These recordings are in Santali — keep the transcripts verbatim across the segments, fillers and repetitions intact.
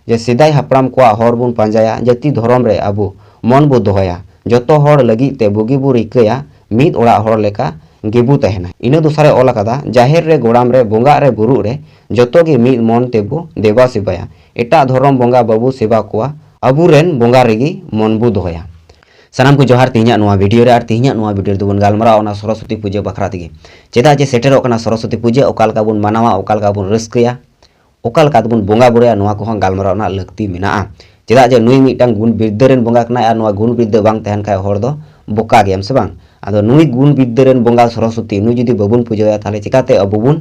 ᱡᱮ ᱥᱮᱫᱟᱭ ᱦᱟᱯᱲᱟᱢ ᱠᱚᱣᱟᱜ ᱦᱚᱨ ᱵᱚᱱ ᱯᱟᱸᱡᱟᱭᱟ, ᱡᱟᱹᱛᱤ ᱫᱷᱚᱨᱚᱢ ᱨᱮ ᱟᱵᱚ ᱢᱚᱱ ᱵᱚ ᱫᱚᱦᱚᱭᱟ, ᱡᱚᱛᱚ ᱦᱚᱲ ᱞᱟᱹᱜᱤᱫ ᱛᱮ ᱵᱩᱜᱤ ᱵᱚ ᱨᱤᱠᱟᱹᱭᱟ, ᱢᱤᱫ ᱚᱲᱟᱜ ᱦᱚᱲ ᱞᱮᱠᱟ ᱜᱮᱵᱚ ᱛᱟᱦᱮᱱᱟ᱾ ᱤᱱᱟᱹ ᱫᱚᱥᱟᱨᱮ ᱚᱞ ᱟᱠᱟᱫᱟ, ᱡᱟᱦᱮᱨ ᱨᱮ, ᱜᱚᱲᱟᱢ ᱨᱮ, ᱵᱚᱸᱜᱟᱜ ᱨᱮ, ᱵᱩᱨᱩᱜ ᱨᱮ, ᱡᱚᱛᱚ ᱜᱮ ᱢᱤᱫ ᱢᱚᱱ ᱛᱮᱵᱚ ᱫᱮᱵᱟ ᱥᱮᱵᱟᱭᱟ᱾ ᱮᱴᱟᱜ ᱫᱷᱚᱨᱚᱢ ᱵᱚᱸᱜᱟ ᱵᱟᱵᱚ ᱥᱮᱵᱟ ᱠᱚᱣᱟ, ᱟᱵᱚᱨᱮᱱ ᱵᱚᱸᱜᱟ ᱨᱮᱜᱮ ᱢᱚᱱ ᱵᱚ ᱫᱚᱦᱚᱭᱟ᱾ ᱥᱟᱱᱟᱢ ᱠᱚ ᱡᱚᱦᱟᱨ᱾ ᱛᱮᱦᱮᱧᱟᱜ ᱱᱚᱣᱟ ᱵᱷᱤᱰᱤᱭᱳ ᱨᱮ ᱟᱨ ᱛᱮᱦᱮᱧᱟᱜ ᱱᱚᱣᱟ ᱵᱷᱤᱰᱤᱭᱳ ᱨᱮᱫᱚ ᱵᱚᱱ ᱜᱟᱞᱢᱟᱨᱟᱣᱟ ᱚᱱᱟ ᱥᱚᱨᱚᱥᱚᱛᱤ ᱯᱩᱡᱟᱹ ᱵᱟᱠᱷᱨᱟ ᱛᱮᱜᱮ᱾ ᱪᱮᱫᱟᱜ ᱡᱮ ᱥᱮᱴᱮᱨᱚᱜ ᱠᱟᱱᱟ ᱥᱚᱨᱚᱥᱚᱛᱤ ᱯᱩᱡᱟᱹ, ᱚᱠᱟ ᱞᱮᱠᱟ ᱵᱚᱱ ᱢᱟᱱᱟᱣᱟ, ᱚᱠᱟ ᱞᱮᱠᱟ ᱵᱚᱱ ᱨᱟᱹᱥᱠᱟᱹᱭᱟ, ᱚᱠᱟ ᱞᱮᱠᱟ ᱛᱮᱵᱚᱱ ᱵᱚᱸᱜᱟ ᱵᱩᱨᱩᱭᱟ, ᱱᱚᱣᱟ ᱠᱚᱦᱚᱸ ᱜᱟᱞᱢᱟᱨᱟᱣ ᱨᱮᱱᱟᱜ ᱞᱟᱹᱠᱛᱤ ᱢᱮᱱᱟᱜᱼᱟ᱾ ᱪᱮᱫᱟᱜ ᱡᱮ ᱱᱩᱭ ᱢᱤᱫᱴᱟᱝ ᱜᱩᱱ ᱵᱤᱨᱫᱟᱹ ᱨᱮᱱ ᱵᱚᱸᱜᱟ ᱠᱟᱱᱟᱭ, ᱟᱨ ᱱᱚᱣᱟ ᱜᱩᱱ ᱵᱤᱨᱫᱟᱹ ᱵᱟᱝ ᱛᱟᱦᱮᱱ ᱠᱷᱟᱡ ᱦᱚᱲ ᱫᱚ ᱵᱚᱠᱟ ᱜᱮᱭᱟᱢ, ᱥᱮ ᱵᱟᱝ? ᱟᱫᱚ ᱱᱩᱭ ᱜᱩᱱ ᱵᱤᱨᱫᱟᱹ ᱨᱮᱱ ᱵᱚᱸᱜᱟ ᱥᱚᱨᱚᱥᱚᱛᱤ, ᱱᱩᱭ ᱡᱩᱫᱤ ᱵᱟᱵᱚᱱ ᱯᱩᱡᱟᱹᱣᱟᱭᱟ, ᱛᱟᱦᱚᱞᱮ ᱪᱤᱠᱟᱛᱮ ᱟᱵᱚ ᱵᱚᱱ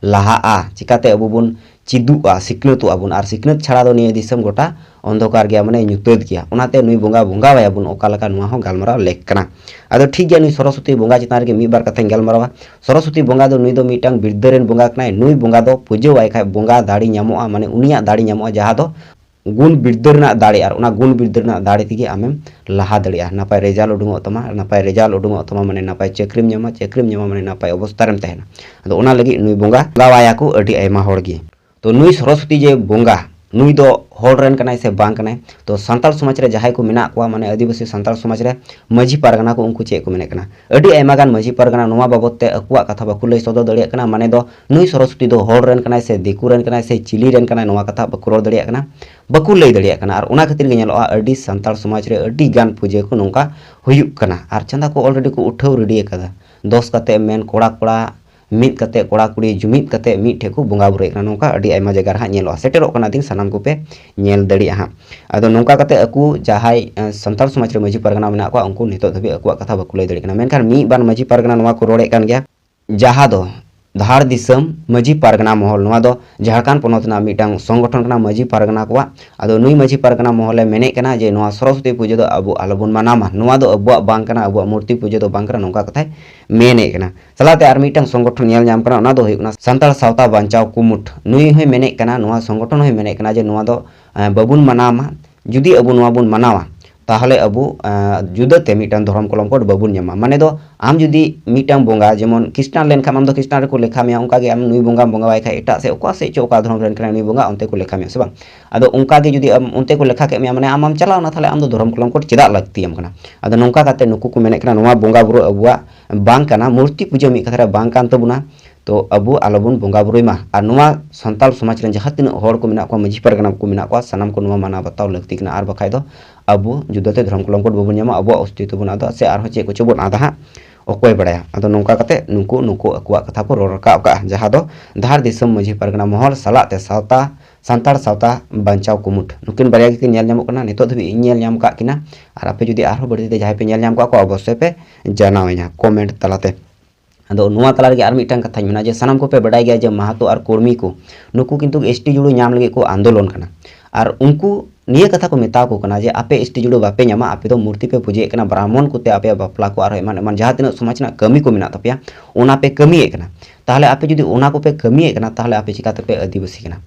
ᱞᱟᱦᱟᱜᱼᱟ, ᱪᱤᱠᱟᱛᱮ ᱟᱵᱚ ᱵᱚᱱ ᱪᱮᱫᱚᱜᱼᱟ, ᱥᱤᱠᱷᱱᱟᱹᱛᱚᱜᱼᱟ ᱵᱚᱱ? ᱟᱨ ᱥᱤᱠᱷᱱᱟᱹᱛ ᱪᱷᱟᱲᱟ ᱫᱚ ᱱᱤᱭᱟᱹ ᱫᱤᱥᱚᱢ ᱜᱚᱴᱟ ᱚᱱᱫᱷᱚᱠᱟᱨ ᱜᱮᱭᱟ, ᱢᱟᱱᱮ ᱧᱩᱛᱟᱹᱛ ᱜᱮᱭᱟ᱾ ᱚᱱᱟᱛᱮ ᱱᱩᱭ ᱵᱚᱸᱜᱟ ᱵᱚᱸᱜᱟᱣᱟᱭᱟ ᱵᱚᱱ ᱚᱠᱟ ᱞᱮᱠᱟ, ᱱᱚᱣᱟ ᱦᱚᱸ ᱜᱟᱞᱢᱟᱨᱟᱣ ᱞᱮᱠ ᱠᱟᱱᱟ᱾ ᱟᱫᱚ ᱴᱷᱤᱠ ᱜᱮᱭᱟ, ᱱᱩᱭ ᱥᱚᱨᱚᱥᱚᱛᱤ ᱵᱚᱸᱜᱟ ᱪᱮᱛᱟᱱ ᱨᱮᱜᱮ ᱢᱤᱫ ᱵᱟᱨ ᱠᱟᱛᱷᱟᱧ ᱜᱟᱞᱢᱟᱨᱟᱣᱟ᱾ ᱥᱚᱨᱚᱥᱚᱛᱤ ᱵᱚᱸᱜᱟ ᱫᱚ, ᱱᱩᱭ ᱫᱚ ᱢᱤᱫᱴᱟᱝ ᱵᱤᱨᱫᱟᱹ ᱨᱮᱱ ᱵᱚᱸᱜᱟ ᱠᱟᱱᱟᱭ᱾ ᱱᱩᱭ ᱵᱚᱸᱜᱟ ᱫᱚ ᱯᱩᱡᱟᱹᱣᱟᱭ ᱠᱷᱟᱡ ᱵᱚᱸᱜᱟ ᱫᱟᱲᱮ ᱧᱟᱢᱚᱜᱼᱟ, ᱢᱟᱱᱮ ᱩᱱᱤᱭᱟᱜ ᱫᱟᱲᱮ ᱧᱟᱢᱚᱜᱼᱟ, ᱡᱟᱦᱟᱸ ᱫᱚ ᱜᱩᱱ ᱵᱤᱨᱫᱟᱹ ᱨᱮᱱᱟᱜ ᱫᱟᱲᱮ, ᱟᱨ ᱚᱱᱟ ᱜᱩᱱ ᱵᱤᱨᱫᱟᱹ ᱨᱮᱱᱟᱜ ᱫᱟᱲᱮ ᱛᱮᱜᱮ ᱟᱢᱮᱢ ᱞᱟᱦᱟ ᱫᱟᱲᱮᱭᱟᱜᱼᱟ᱾ ᱱᱟᱯᱟᱭ ᱨᱮᱡᱟᱞᱴ ᱩᱰᱩᱝᱚᱜ ᱛᱟᱢᱟ, ᱟᱨ ᱱᱟᱯᱟᱭ ᱨᱮᱡᱟᱞᱴ ᱩᱰᱩᱝᱚᱜ ᱛᱟᱢᱟ ᱢᱟᱱᱮ ᱱᱟᱯᱟᱭ ᱪᱟᱹᱠᱨᱤᱢ ᱧᱟᱢᱟ, ᱪᱟᱹᱠᱨᱤᱢ ᱧᱟᱢᱟ ᱢᱟᱱᱮ ᱱᱟᱯᱟᱭ ᱚᱵᱚᱥᱛᱟ ᱨᱮᱢ ᱛᱟᱦᱮᱱᱟ᱾ ᱟᱫᱚ ᱚᱱᱟ ᱞᱟᱹᱜᱤᱫ ᱱᱩᱭ ᱵᱚᱸᱜᱟ ᱵᱚᱸᱜᱟᱣᱟᱭᱟ ᱠᱚ ᱟᱹᱰᱤ ᱟᱭᱢᱟ ᱦᱚᱲ ᱜᱮ᱾ ᱛᱚ ᱱᱩᱭ ᱥᱚᱨᱚᱥᱚᱛᱤ ᱡᱮ ᱵᱚᱸᱜᱟ, ᱱᱩᱭ ᱫᱚ ᱦᱚᱲ ᱨᱮᱱ ᱠᱟᱱᱟᱭ ᱥᱮ ᱵᱟᱝ ᱠᱟᱱᱟᱭ? ᱛᱚ ᱥᱟᱱᱛᱟᱲ ᱥᱚᱢᱟᱡᱽ ᱨᱮ ᱡᱟᱦᱟᱸᱭ ᱠᱚ ᱢᱮᱱᱟᱜ ᱠᱚᱣᱟ, ᱢᱟᱱᱮ ᱟᱹᱫᱤᱵᱟᱹᱥᱤ ᱥᱟᱱᱛᱟᱲ ᱥᱚᱢᱟᱡᱽ ᱨᱮ ᱢᱟᱹᱡᱷᱤ ᱯᱟᱨᱜᱟᱱᱟ ᱠᱚ, ᱩᱱᱠᱩ ᱪᱮᱫ ᱠᱚ ᱢᱮᱱᱮᱫ ᱠᱟᱱᱟ? ᱟᱹᱰᱤ ᱟᱭᱢᱟ ᱜᱟᱱ ᱢᱟᱹᱡᱷᱤ ᱯᱟᱨᱜᱟᱱᱟ ᱱᱚᱣᱟ ᱵᱟᱵᱚᱛ ᱛᱮ ᱟᱠᱚᱣᱟᱜ ᱠᱟᱛᱷᱟ ᱵᱟᱠᱚ ᱞᱟᱹᱭ ᱥᱚᱫᱚᱨ ᱫᱟᱲᱮᱭᱟᱜ ᱠᱟᱱᱟ᱾ ᱢᱟᱱᱮ ᱫᱚ ᱱᱩᱭ ᱥᱚᱨᱚᱥᱚᱛᱤ ᱫᱚ ᱦᱚᱲ ᱨᱮᱱ ᱠᱟᱱᱟᱭ ᱥᱮ ᱫᱤᱠᱩ ᱨᱮᱱ ᱠᱟᱱᱟᱭ ᱥᱮ ᱪᱤᱞᱤ ᱨᱮᱱ ᱠᱟᱱᱟᱭ, ᱱᱚᱣᱟ ᱠᱟᱛᱷᱟ ᱵᱟᱠᱚ ᱨᱚᱲ ᱫᱟᱲᱮᱭᱟᱜ ᱠᱟᱱᱟ, ᱵᱟᱠᱚ ᱞᱟᱹᱭ ᱫᱟᱲᱮᱭᱟᱜ ᱠᱟᱱᱟ᱾ ᱟᱨ ᱚᱱᱟ ᱠᱷᱟᱹᱛᱤᱨ ᱜᱮ ᱧᱮᱞᱚᱜᱼᱟ, ᱟᱹᱰᱤ ᱥᱟᱱᱛᱟᱲ ᱥᱚᱢᱟᱡᱽ ᱨᱮ ᱟᱹᱰᱤ ᱜᱟᱱ ᱯᱩᱡᱟᱹ ᱠᱚ ᱱᱚᱝᱠᱟ ᱦᱩᱭᱩᱜ ᱠᱟᱱᱟ, ᱟᱨ ᱪᱟᱸᱫᱟ ᱠᱚ ᱚᱞᱨᱮᱰᱤ ᱠᱚ ᱩᱴᱷᱟᱹᱣ ᱨᱮᱰᱤ ᱟᱠᱟᱫᱟ᱾ ᱫᱚᱥ ᱠᱟᱛᱮ ᱢᱮᱱ, ᱠᱚᱲᱟ ᱠᱚᱲᱟ ᱢᱤᱫ ᱠᱟᱛᱮ, ᱠᱚᱲᱟ ᱠᱩᱲᱤ ᱡᱩᱢᱤᱫ ᱠᱟᱛᱮ ᱢᱤᱫ ᱴᱷᱮᱱ ᱠᱚ ᱵᱚᱸᱜᱟ ᱵᱩᱨᱩᱭᱮᱫ ᱠᱟᱱᱟ᱾ ᱱᱚᱝᱠᱟ ᱟᱹᱰᱤ ᱟᱭᱢᱟ ᱡᱟᱭᱜᱟ ᱨᱮ ᱦᱟᱸᱜ ᱧᱮᱞᱚᱜᱼᱟ, ᱥᱮᱴᱮᱨᱚᱜ ᱠᱟᱱᱟ ᱫᱤᱱ, ᱥᱟᱱᱟᱢ ᱠᱚᱯᱮ ᱧᱮᱞ ᱫᱟᱲᱮᱭᱟᱜᱼᱟ ᱦᱟᱸᱜ᱾ ᱟᱫᱚ ᱱᱚᱝᱠᱟ ᱠᱟᱛᱮ ᱟᱠᱚ ᱡᱟᱦᱟᱸᱭ, ᱮ, ᱥᱟᱱᱛᱟᱲ ᱥᱚᱢᱟᱡᱽ ᱨᱮ ᱢᱟᱹᱡᱷᱤ ᱯᱟᱨᱜᱟᱱᱟ ᱢᱮᱱᱟᱜ ᱠᱚᱣᱟ, ᱩᱱᱠᱩ ᱱᱤᱛᱚᱜ ᱫᱷᱟᱹᱵᱤᱡ ᱟᱠᱚᱣᱟᱜ ᱠᱟᱛᱷᱟ ᱵᱟᱠᱚ ᱞᱟᱹᱭ ᱫᱟᱲᱮᱭᱟᱜ ᱠᱟᱱᱟ᱾ ᱢᱮᱱᱠᱷᱟᱱ ᱢᱤᱫ ᱵᱟᱨ ᱢᱟᱹᱡᱷᱤ ᱯᱟᱨᱜᱟᱱᱟ ᱱᱚᱣᱟ ᱠᱚ ᱨᱚᱲᱮᱫ ᱠᱟᱱ ᱜᱮᱭᱟ, ᱡᱟᱦᱟᱸ ᱫᱚ ᱫᱷᱟᱲ ᱫᱤᱥᱚᱢ ᱢᱟᱹᱡᱷᱤ ᱯᱟᱨᱜᱟᱱᱟ ᱢᱚᱦᱚᱞ, ᱱᱚᱣᱟ ᱫᱚ ᱡᱷᱟᱲᱠᱷᱚᱸᱰ ᱯᱚᱱᱚᱛ ᱨᱮᱱᱟᱜ ᱢᱤᱫᱴᱟᱝ ᱥᱚᱝᱜᱚᱴᱷᱚᱱ ᱠᱟᱱᱟ, ᱢᱟᱹᱡᱷᱤ ᱯᱟᱨᱜᱟᱱᱟ ᱠᱚᱣᱟᱜ᱾ ᱟᱫᱚ ᱱᱩᱭ ᱢᱟᱹᱡᱷᱤ ᱯᱟᱨᱜᱟᱱᱟ ᱢᱚᱦᱚᱞᱮ ᱢᱮᱱᱮᱫ ᱠᱟᱱᱟ ᱡᱮ ᱱᱚᱣᱟ ᱥᱚᱨᱚᱥᱚᱛᱤ ᱯᱩᱡᱟᱹ ᱫᱚ ᱟᱵᱚ ᱟᱞᱚᱵᱚᱱ ᱢᱟᱱᱟᱣ ᱢᱟ, ᱱᱚᱣᱟ ᱫᱚ ᱟᱵᱚᱣᱟᱜ ᱵᱟᱝ ᱠᱟᱱᱟ, ᱟᱵᱚᱣᱟᱜ ᱢᱩᱨᱛᱤ ᱯᱩᱡᱟᱹ ᱫᱚ ᱵᱟᱝ ᱠᱟᱱᱟ, ᱱᱚᱝᱠᱟ ᱠᱟᱛᱷᱟᱭ ᱢᱮᱱᱮᱫ ᱠᱟᱱᱟ᱾ ᱥᱟᱞᱟᱜ ᱛᱮ ᱟᱨ ᱢᱤᱫᱴᱟᱝ ᱥᱚᱝᱜᱚᱴᱷᱚᱱ ᱧᱮᱞ ᱧᱟᱢ ᱠᱟᱱᱟ, ᱚᱱᱟ ᱫᱚ ᱦᱩᱭᱩᱜ ᱠᱟᱱᱟ ᱥᱟᱱᱛᱟᱲ ᱥᱟᱶᱛᱟ ᱵᱟᱧᱪᱟᱣ ᱠᱩᱢᱩᱴ᱾ ᱱᱩᱭ ᱦᱚᱸᱭ ᱢᱮᱱᱮᱫ ᱠᱟᱱᱟ, ᱱᱚᱣᱟ ᱥᱚᱝᱜᱚᱴᱷᱚᱱ ᱦᱚᱸᱭ ᱢᱮᱱᱮᱫ ᱠᱟᱱᱟ ᱡᱮ ᱱᱚᱣᱟ ᱫᱚ, ᱮ, ᱵᱟᱵᱚᱱ ᱢᱟᱱᱟᱣ ᱢᱟ᱾ ᱡᱩᱫᱤ ᱟᱵᱚ ᱱᱚᱣᱟ ᱵᱚᱱ ᱢᱟᱱᱟᱣᱟ, ᱛᱟᱦᱚᱞᱮ ᱟᱵᱚ ᱡᱩᱫᱟᱹᱛᱮ ᱢᱤᱫᱴᱟᱝ ᱫᱷᱚᱨᱚᱢ ᱠᱚᱞᱚᱢ ᱠᱳᱰ ᱵᱟᱵᱚᱱ ᱧᱟᱢᱟ᱾ ᱢᱟᱱᱮ ᱫᱚ ᱟᱢ ᱡᱩᱫᱤ ᱢᱤᱫᱴᱟᱝ ᱵᱚᱸᱜᱟ, ᱡᱮᱢᱚᱱ ᱠᱷᱨᱤᱥᱴᱟᱱ ᱞᱮᱱᱠᱷᱟᱱ ᱟᱢ ᱫᱚ ᱠᱷᱨᱤᱥᱴᱟᱱ ᱨᱮᱠᱚ ᱞᱮᱠᱷᱟ ᱢᱮᱭᱟ, ᱚᱱᱠᱟᱜᱮ ᱟᱢ ᱱᱩᱭ ᱵᱚᱸᱜᱟᱢ ᱵᱚᱸᱜᱟᱣᱟᱭ ᱠᱷᱟᱡ ᱮᱴᱟᱜ ᱥᱮᱫ ᱚᱠᱟ ᱥᱮᱫ ᱪᱚ ᱚᱠᱟ ᱫᱷᱚᱨᱚᱢ ᱨᱮᱱ ᱠᱟᱱᱟᱭ ᱱᱩᱭ ᱵᱚᱸᱜᱟ, ᱚᱱᱛᱮ ᱠᱚ ᱞᱮᱠᱷᱟ ᱢᱮᱭᱟ ᱥᱮ ᱵᱟᱝ? ᱟᱫᱚ ᱚᱱᱠᱟ ᱜᱮ ᱡᱩᱫᱤ ᱟᱢ ᱚᱱᱛᱮ ᱠᱚ ᱞᱮᱠᱷᱟ ᱠᱮᱫ ᱢᱮᱭᱟ, ᱢᱟᱱᱮ ᱟᱢ ᱟᱢ ᱪᱟᱞᱟᱣᱱᱟ, ᱛᱟᱦᱚᱞᱮ ᱟᱢ ᱫᱚ ᱫᱷᱚᱨᱚᱢ ᱠᱚᱞᱚᱢ ᱠᱳᱰ ᱪᱮᱫᱟᱜ ᱞᱟᱹᱠᱛᱤᱭᱟᱢ ᱠᱟᱱᱟ? ᱟᱫᱚ ᱱᱚᱝᱠᱟ ᱠᱟᱛᱮ ᱱᱩᱠᱩ ᱠᱚ ᱢᱮᱱᱮᱫ ᱠᱟᱱᱟ ᱱᱚᱣᱟ ᱵᱚᱸᱜᱟ ᱵᱩᱨᱩ ᱟᱵᱚᱣᱟᱜ ᱵᱟᱝ ᱠᱟᱱᱟ, ᱢᱩᱨᱛᱤ ᱯᱩᱡᱟᱹ ᱢᱤᱫ ᱠᱟᱛᱷᱟ ᱨᱮ ᱵᱟᱝ ᱠᱟᱱ ᱛᱟᱵᱚᱱᱟ᱾ ᱛᱚ ᱟᱵᱚ ᱟᱞᱚᱵᱚᱱ ᱵᱚᱸᱜᱟ ᱵᱩᱨᱩᱭ ᱢᱟ᱾ ᱟᱨ ᱱᱚᱣᱟ ᱥᱟᱱᱛᱟᱲ ᱥᱚᱢᱟᱡᱽ ᱨᱮᱱ ᱡᱟᱦᱟᱸ ᱛᱤᱱᱟᱹᱜ ᱦᱚᱲ ᱠᱚ ᱢᱮᱱᱟᱜ ᱠᱚᱣᱟ, ᱢᱟᱹᱡᱷᱤ ᱯᱟᱨᱜᱟᱱᱟ ᱠᱚ ᱢᱮᱱᱟᱜ ᱠᱚᱣᱟ, ᱥᱟᱱᱟᱢ ᱠᱚ ᱱᱚᱣᱟ ᱢᱟᱱᱟᱣ ᱵᱟᱛᱟᱣ ᱞᱟᱹᱠᱛᱤ ᱠᱟᱱᱟ᱾ ᱟᱨ ᱵᱟᱠᱷᱟᱡ ᱫᱚ ᱟᱵᱚ ᱡᱩᱫᱟᱹᱛᱮ ᱫᱷᱚᱨᱚᱢ ᱠᱚᱞᱚᱢ ᱠᱳᱰ ᱵᱟᱵᱚᱱ ᱧᱟᱢᱟ, ᱟᱵᱚᱣᱟᱜ ᱚᱥᱛᱤᱛᱛᱚ ᱵᱚᱱ ᱟᱫᱚᱜᱼᱟ, ᱥᱮ ᱟᱨᱦᱚᱸ ᱪᱮᱫ ᱠᱚᱪᱚ ᱵᱚᱱ ᱟᱫᱟ ᱦᱟᱸᱜ, ᱚᱠᱚᱭ ᱵᱟᱲᱟᱭᱟ᱾ ᱟᱫᱚ ᱱᱚᱝᱠᱟ ᱠᱟᱛᱮ ᱱᱩᱠᱩ ᱱᱩᱠᱩ ᱟᱠᱚᱣᱟᱜ ᱠᱟᱛᱷᱟ ᱠᱚ ᱨᱚᱲ ᱨᱟᱠᱟᱵ ᱠᱟᱜᱼᱟ, ᱡᱟᱦᱟᱸ ᱫᱚ ᱫᱷᱟᱲ ᱫᱤᱥᱚᱢ ᱢᱟᱹᱡᱷᱤ ᱯᱟᱨᱜᱟᱱᱟ ᱢᱚᱦᱚᱞ ᱥᱟᱞᱟᱜ ᱛᱮ ᱥᱟᱶᱛᱟ, ᱥᱟᱱᱛᱟᱲ ᱥᱟᱶᱛᱟ ᱵᱟᱧᱪᱟᱣ ᱠᱩᱢᱩᱴ, ᱱᱩᱠᱤᱱ ᱵᱟᱨᱭᱟ ᱜᱮᱠᱤᱱ ᱧᱮᱞ ᱧᱟᱢᱚᱜ ᱠᱟᱱᱟ᱾ ᱱᱤᱛᱚᱜ ᱫᱷᱟᱹᱵᱤᱡ ᱤᱧ ᱧᱮᱞ ᱧᱟᱢ ᱠᱟᱜ ᱠᱤᱱᱟ᱾ ᱟᱨ ᱟᱯᱮ ᱡᱩᱫᱤ ᱟᱨᱦᱚᱸ ᱵᱟᱹᱲᱛᱤ ᱛᱮ ᱡᱟᱦᱟᱸᱭ ᱯᱮ ᱧᱮᱞ ᱧᱟᱢ ᱠᱟᱜ ᱠᱚᱣᱟ, ᱚᱵᱚᱥᱥᱳᱭ ᱯᱮ ᱡᱟᱱᱟᱣ ᱤᱧᱟ ᱠᱚᱢᱮᱱᱴ ᱛᱟᱞᱟᱛᱮ᱾ ᱟᱫᱚ ᱱᱚᱣᱟ ᱛᱟᱞᱟ ᱨᱮᱜᱮ ᱟᱨ ᱢᱤᱫᱴᱟᱝ ᱠᱟᱛᱷᱟᱧ ᱢᱮᱱᱟ ᱡᱮ ᱥᱟᱱᱟᱢ ᱠᱚᱯᱮ ᱵᱟᱰᱟᱭ ᱜᱮᱭᱟ ᱡᱮ ᱢᱟᱦᱟᱛᱚ ᱟᱨ ᱠᱚᱨᱢᱤ ᱠᱚ, ᱱᱩᱠᱩ ᱠᱤᱱᱛᱩ ᱮᱥ ᱴᱤ ᱡᱩᱲᱩ ᱧᱟᱢ ᱞᱟᱹᱜᱤᱫ ᱠᱚ ᱟᱱᱫᱳᱞᱚᱱ ᱠᱟᱱᱟ᱾ ᱟᱨ ᱩᱱᱠᱩ ᱱᱤᱭᱟᱹ ᱠᱟᱛᱷᱟ ᱠᱚ ᱢᱮᱛᱟ ᱠᱚ ᱠᱟᱱᱟ ᱡᱮ ᱟᱯᱮ ᱮᱥ ᱴᱤ ᱡᱩᱲᱩ ᱵᱟᱯᱮ ᱧᱟᱢᱟ, ᱟᱯᱮ ᱫᱚ ᱢᱩᱨᱛᱤ ᱯᱮ ᱯᱩᱡᱟᱹᱭᱮᱫ ᱠᱟᱱᱟ, ᱵᱨᱟᱦᱢᱚᱱ ᱠᱚᱛᱮ ᱟᱯᱮᱭᱟᱜ ᱵᱟᱯᱞᱟ ᱠᱚ ᱟᱨᱦᱚᱸ ᱮᱢᱟᱱ ᱮᱢᱟᱱ ᱡᱟᱦᱟᱸ ᱛᱤᱱᱟᱹᱜ ᱥᱚᱢᱟᱡᱽ ᱨᱮᱱᱟᱜ ᱠᱟᱹᱢᱤ ᱠᱚ ᱢᱮᱱᱟᱜ ᱛᱟᱯᱮᱭᱟ, ᱚᱱᱟ ᱯᱮ ᱠᱟᱹᱢᱤᱭᱮᱫ ᱠᱟᱱᱟ᱾ ᱛᱟᱦᱚᱞᱮ ᱟᱯᱮ ᱡᱩᱫᱤ ᱚᱱᱟ ᱠᱚᱯᱮ ᱠᱟᱹᱢᱤᱭᱮᱫ ᱠᱟᱱᱟ, ᱛᱟᱦᱚᱞᱮ ᱟᱯᱮ ᱪᱤᱠᱟᱹ ᱛᱮᱯᱮ ᱟᱹᱫᱤᱵᱟᱹᱥᱤ ᱠᱟᱱᱟ?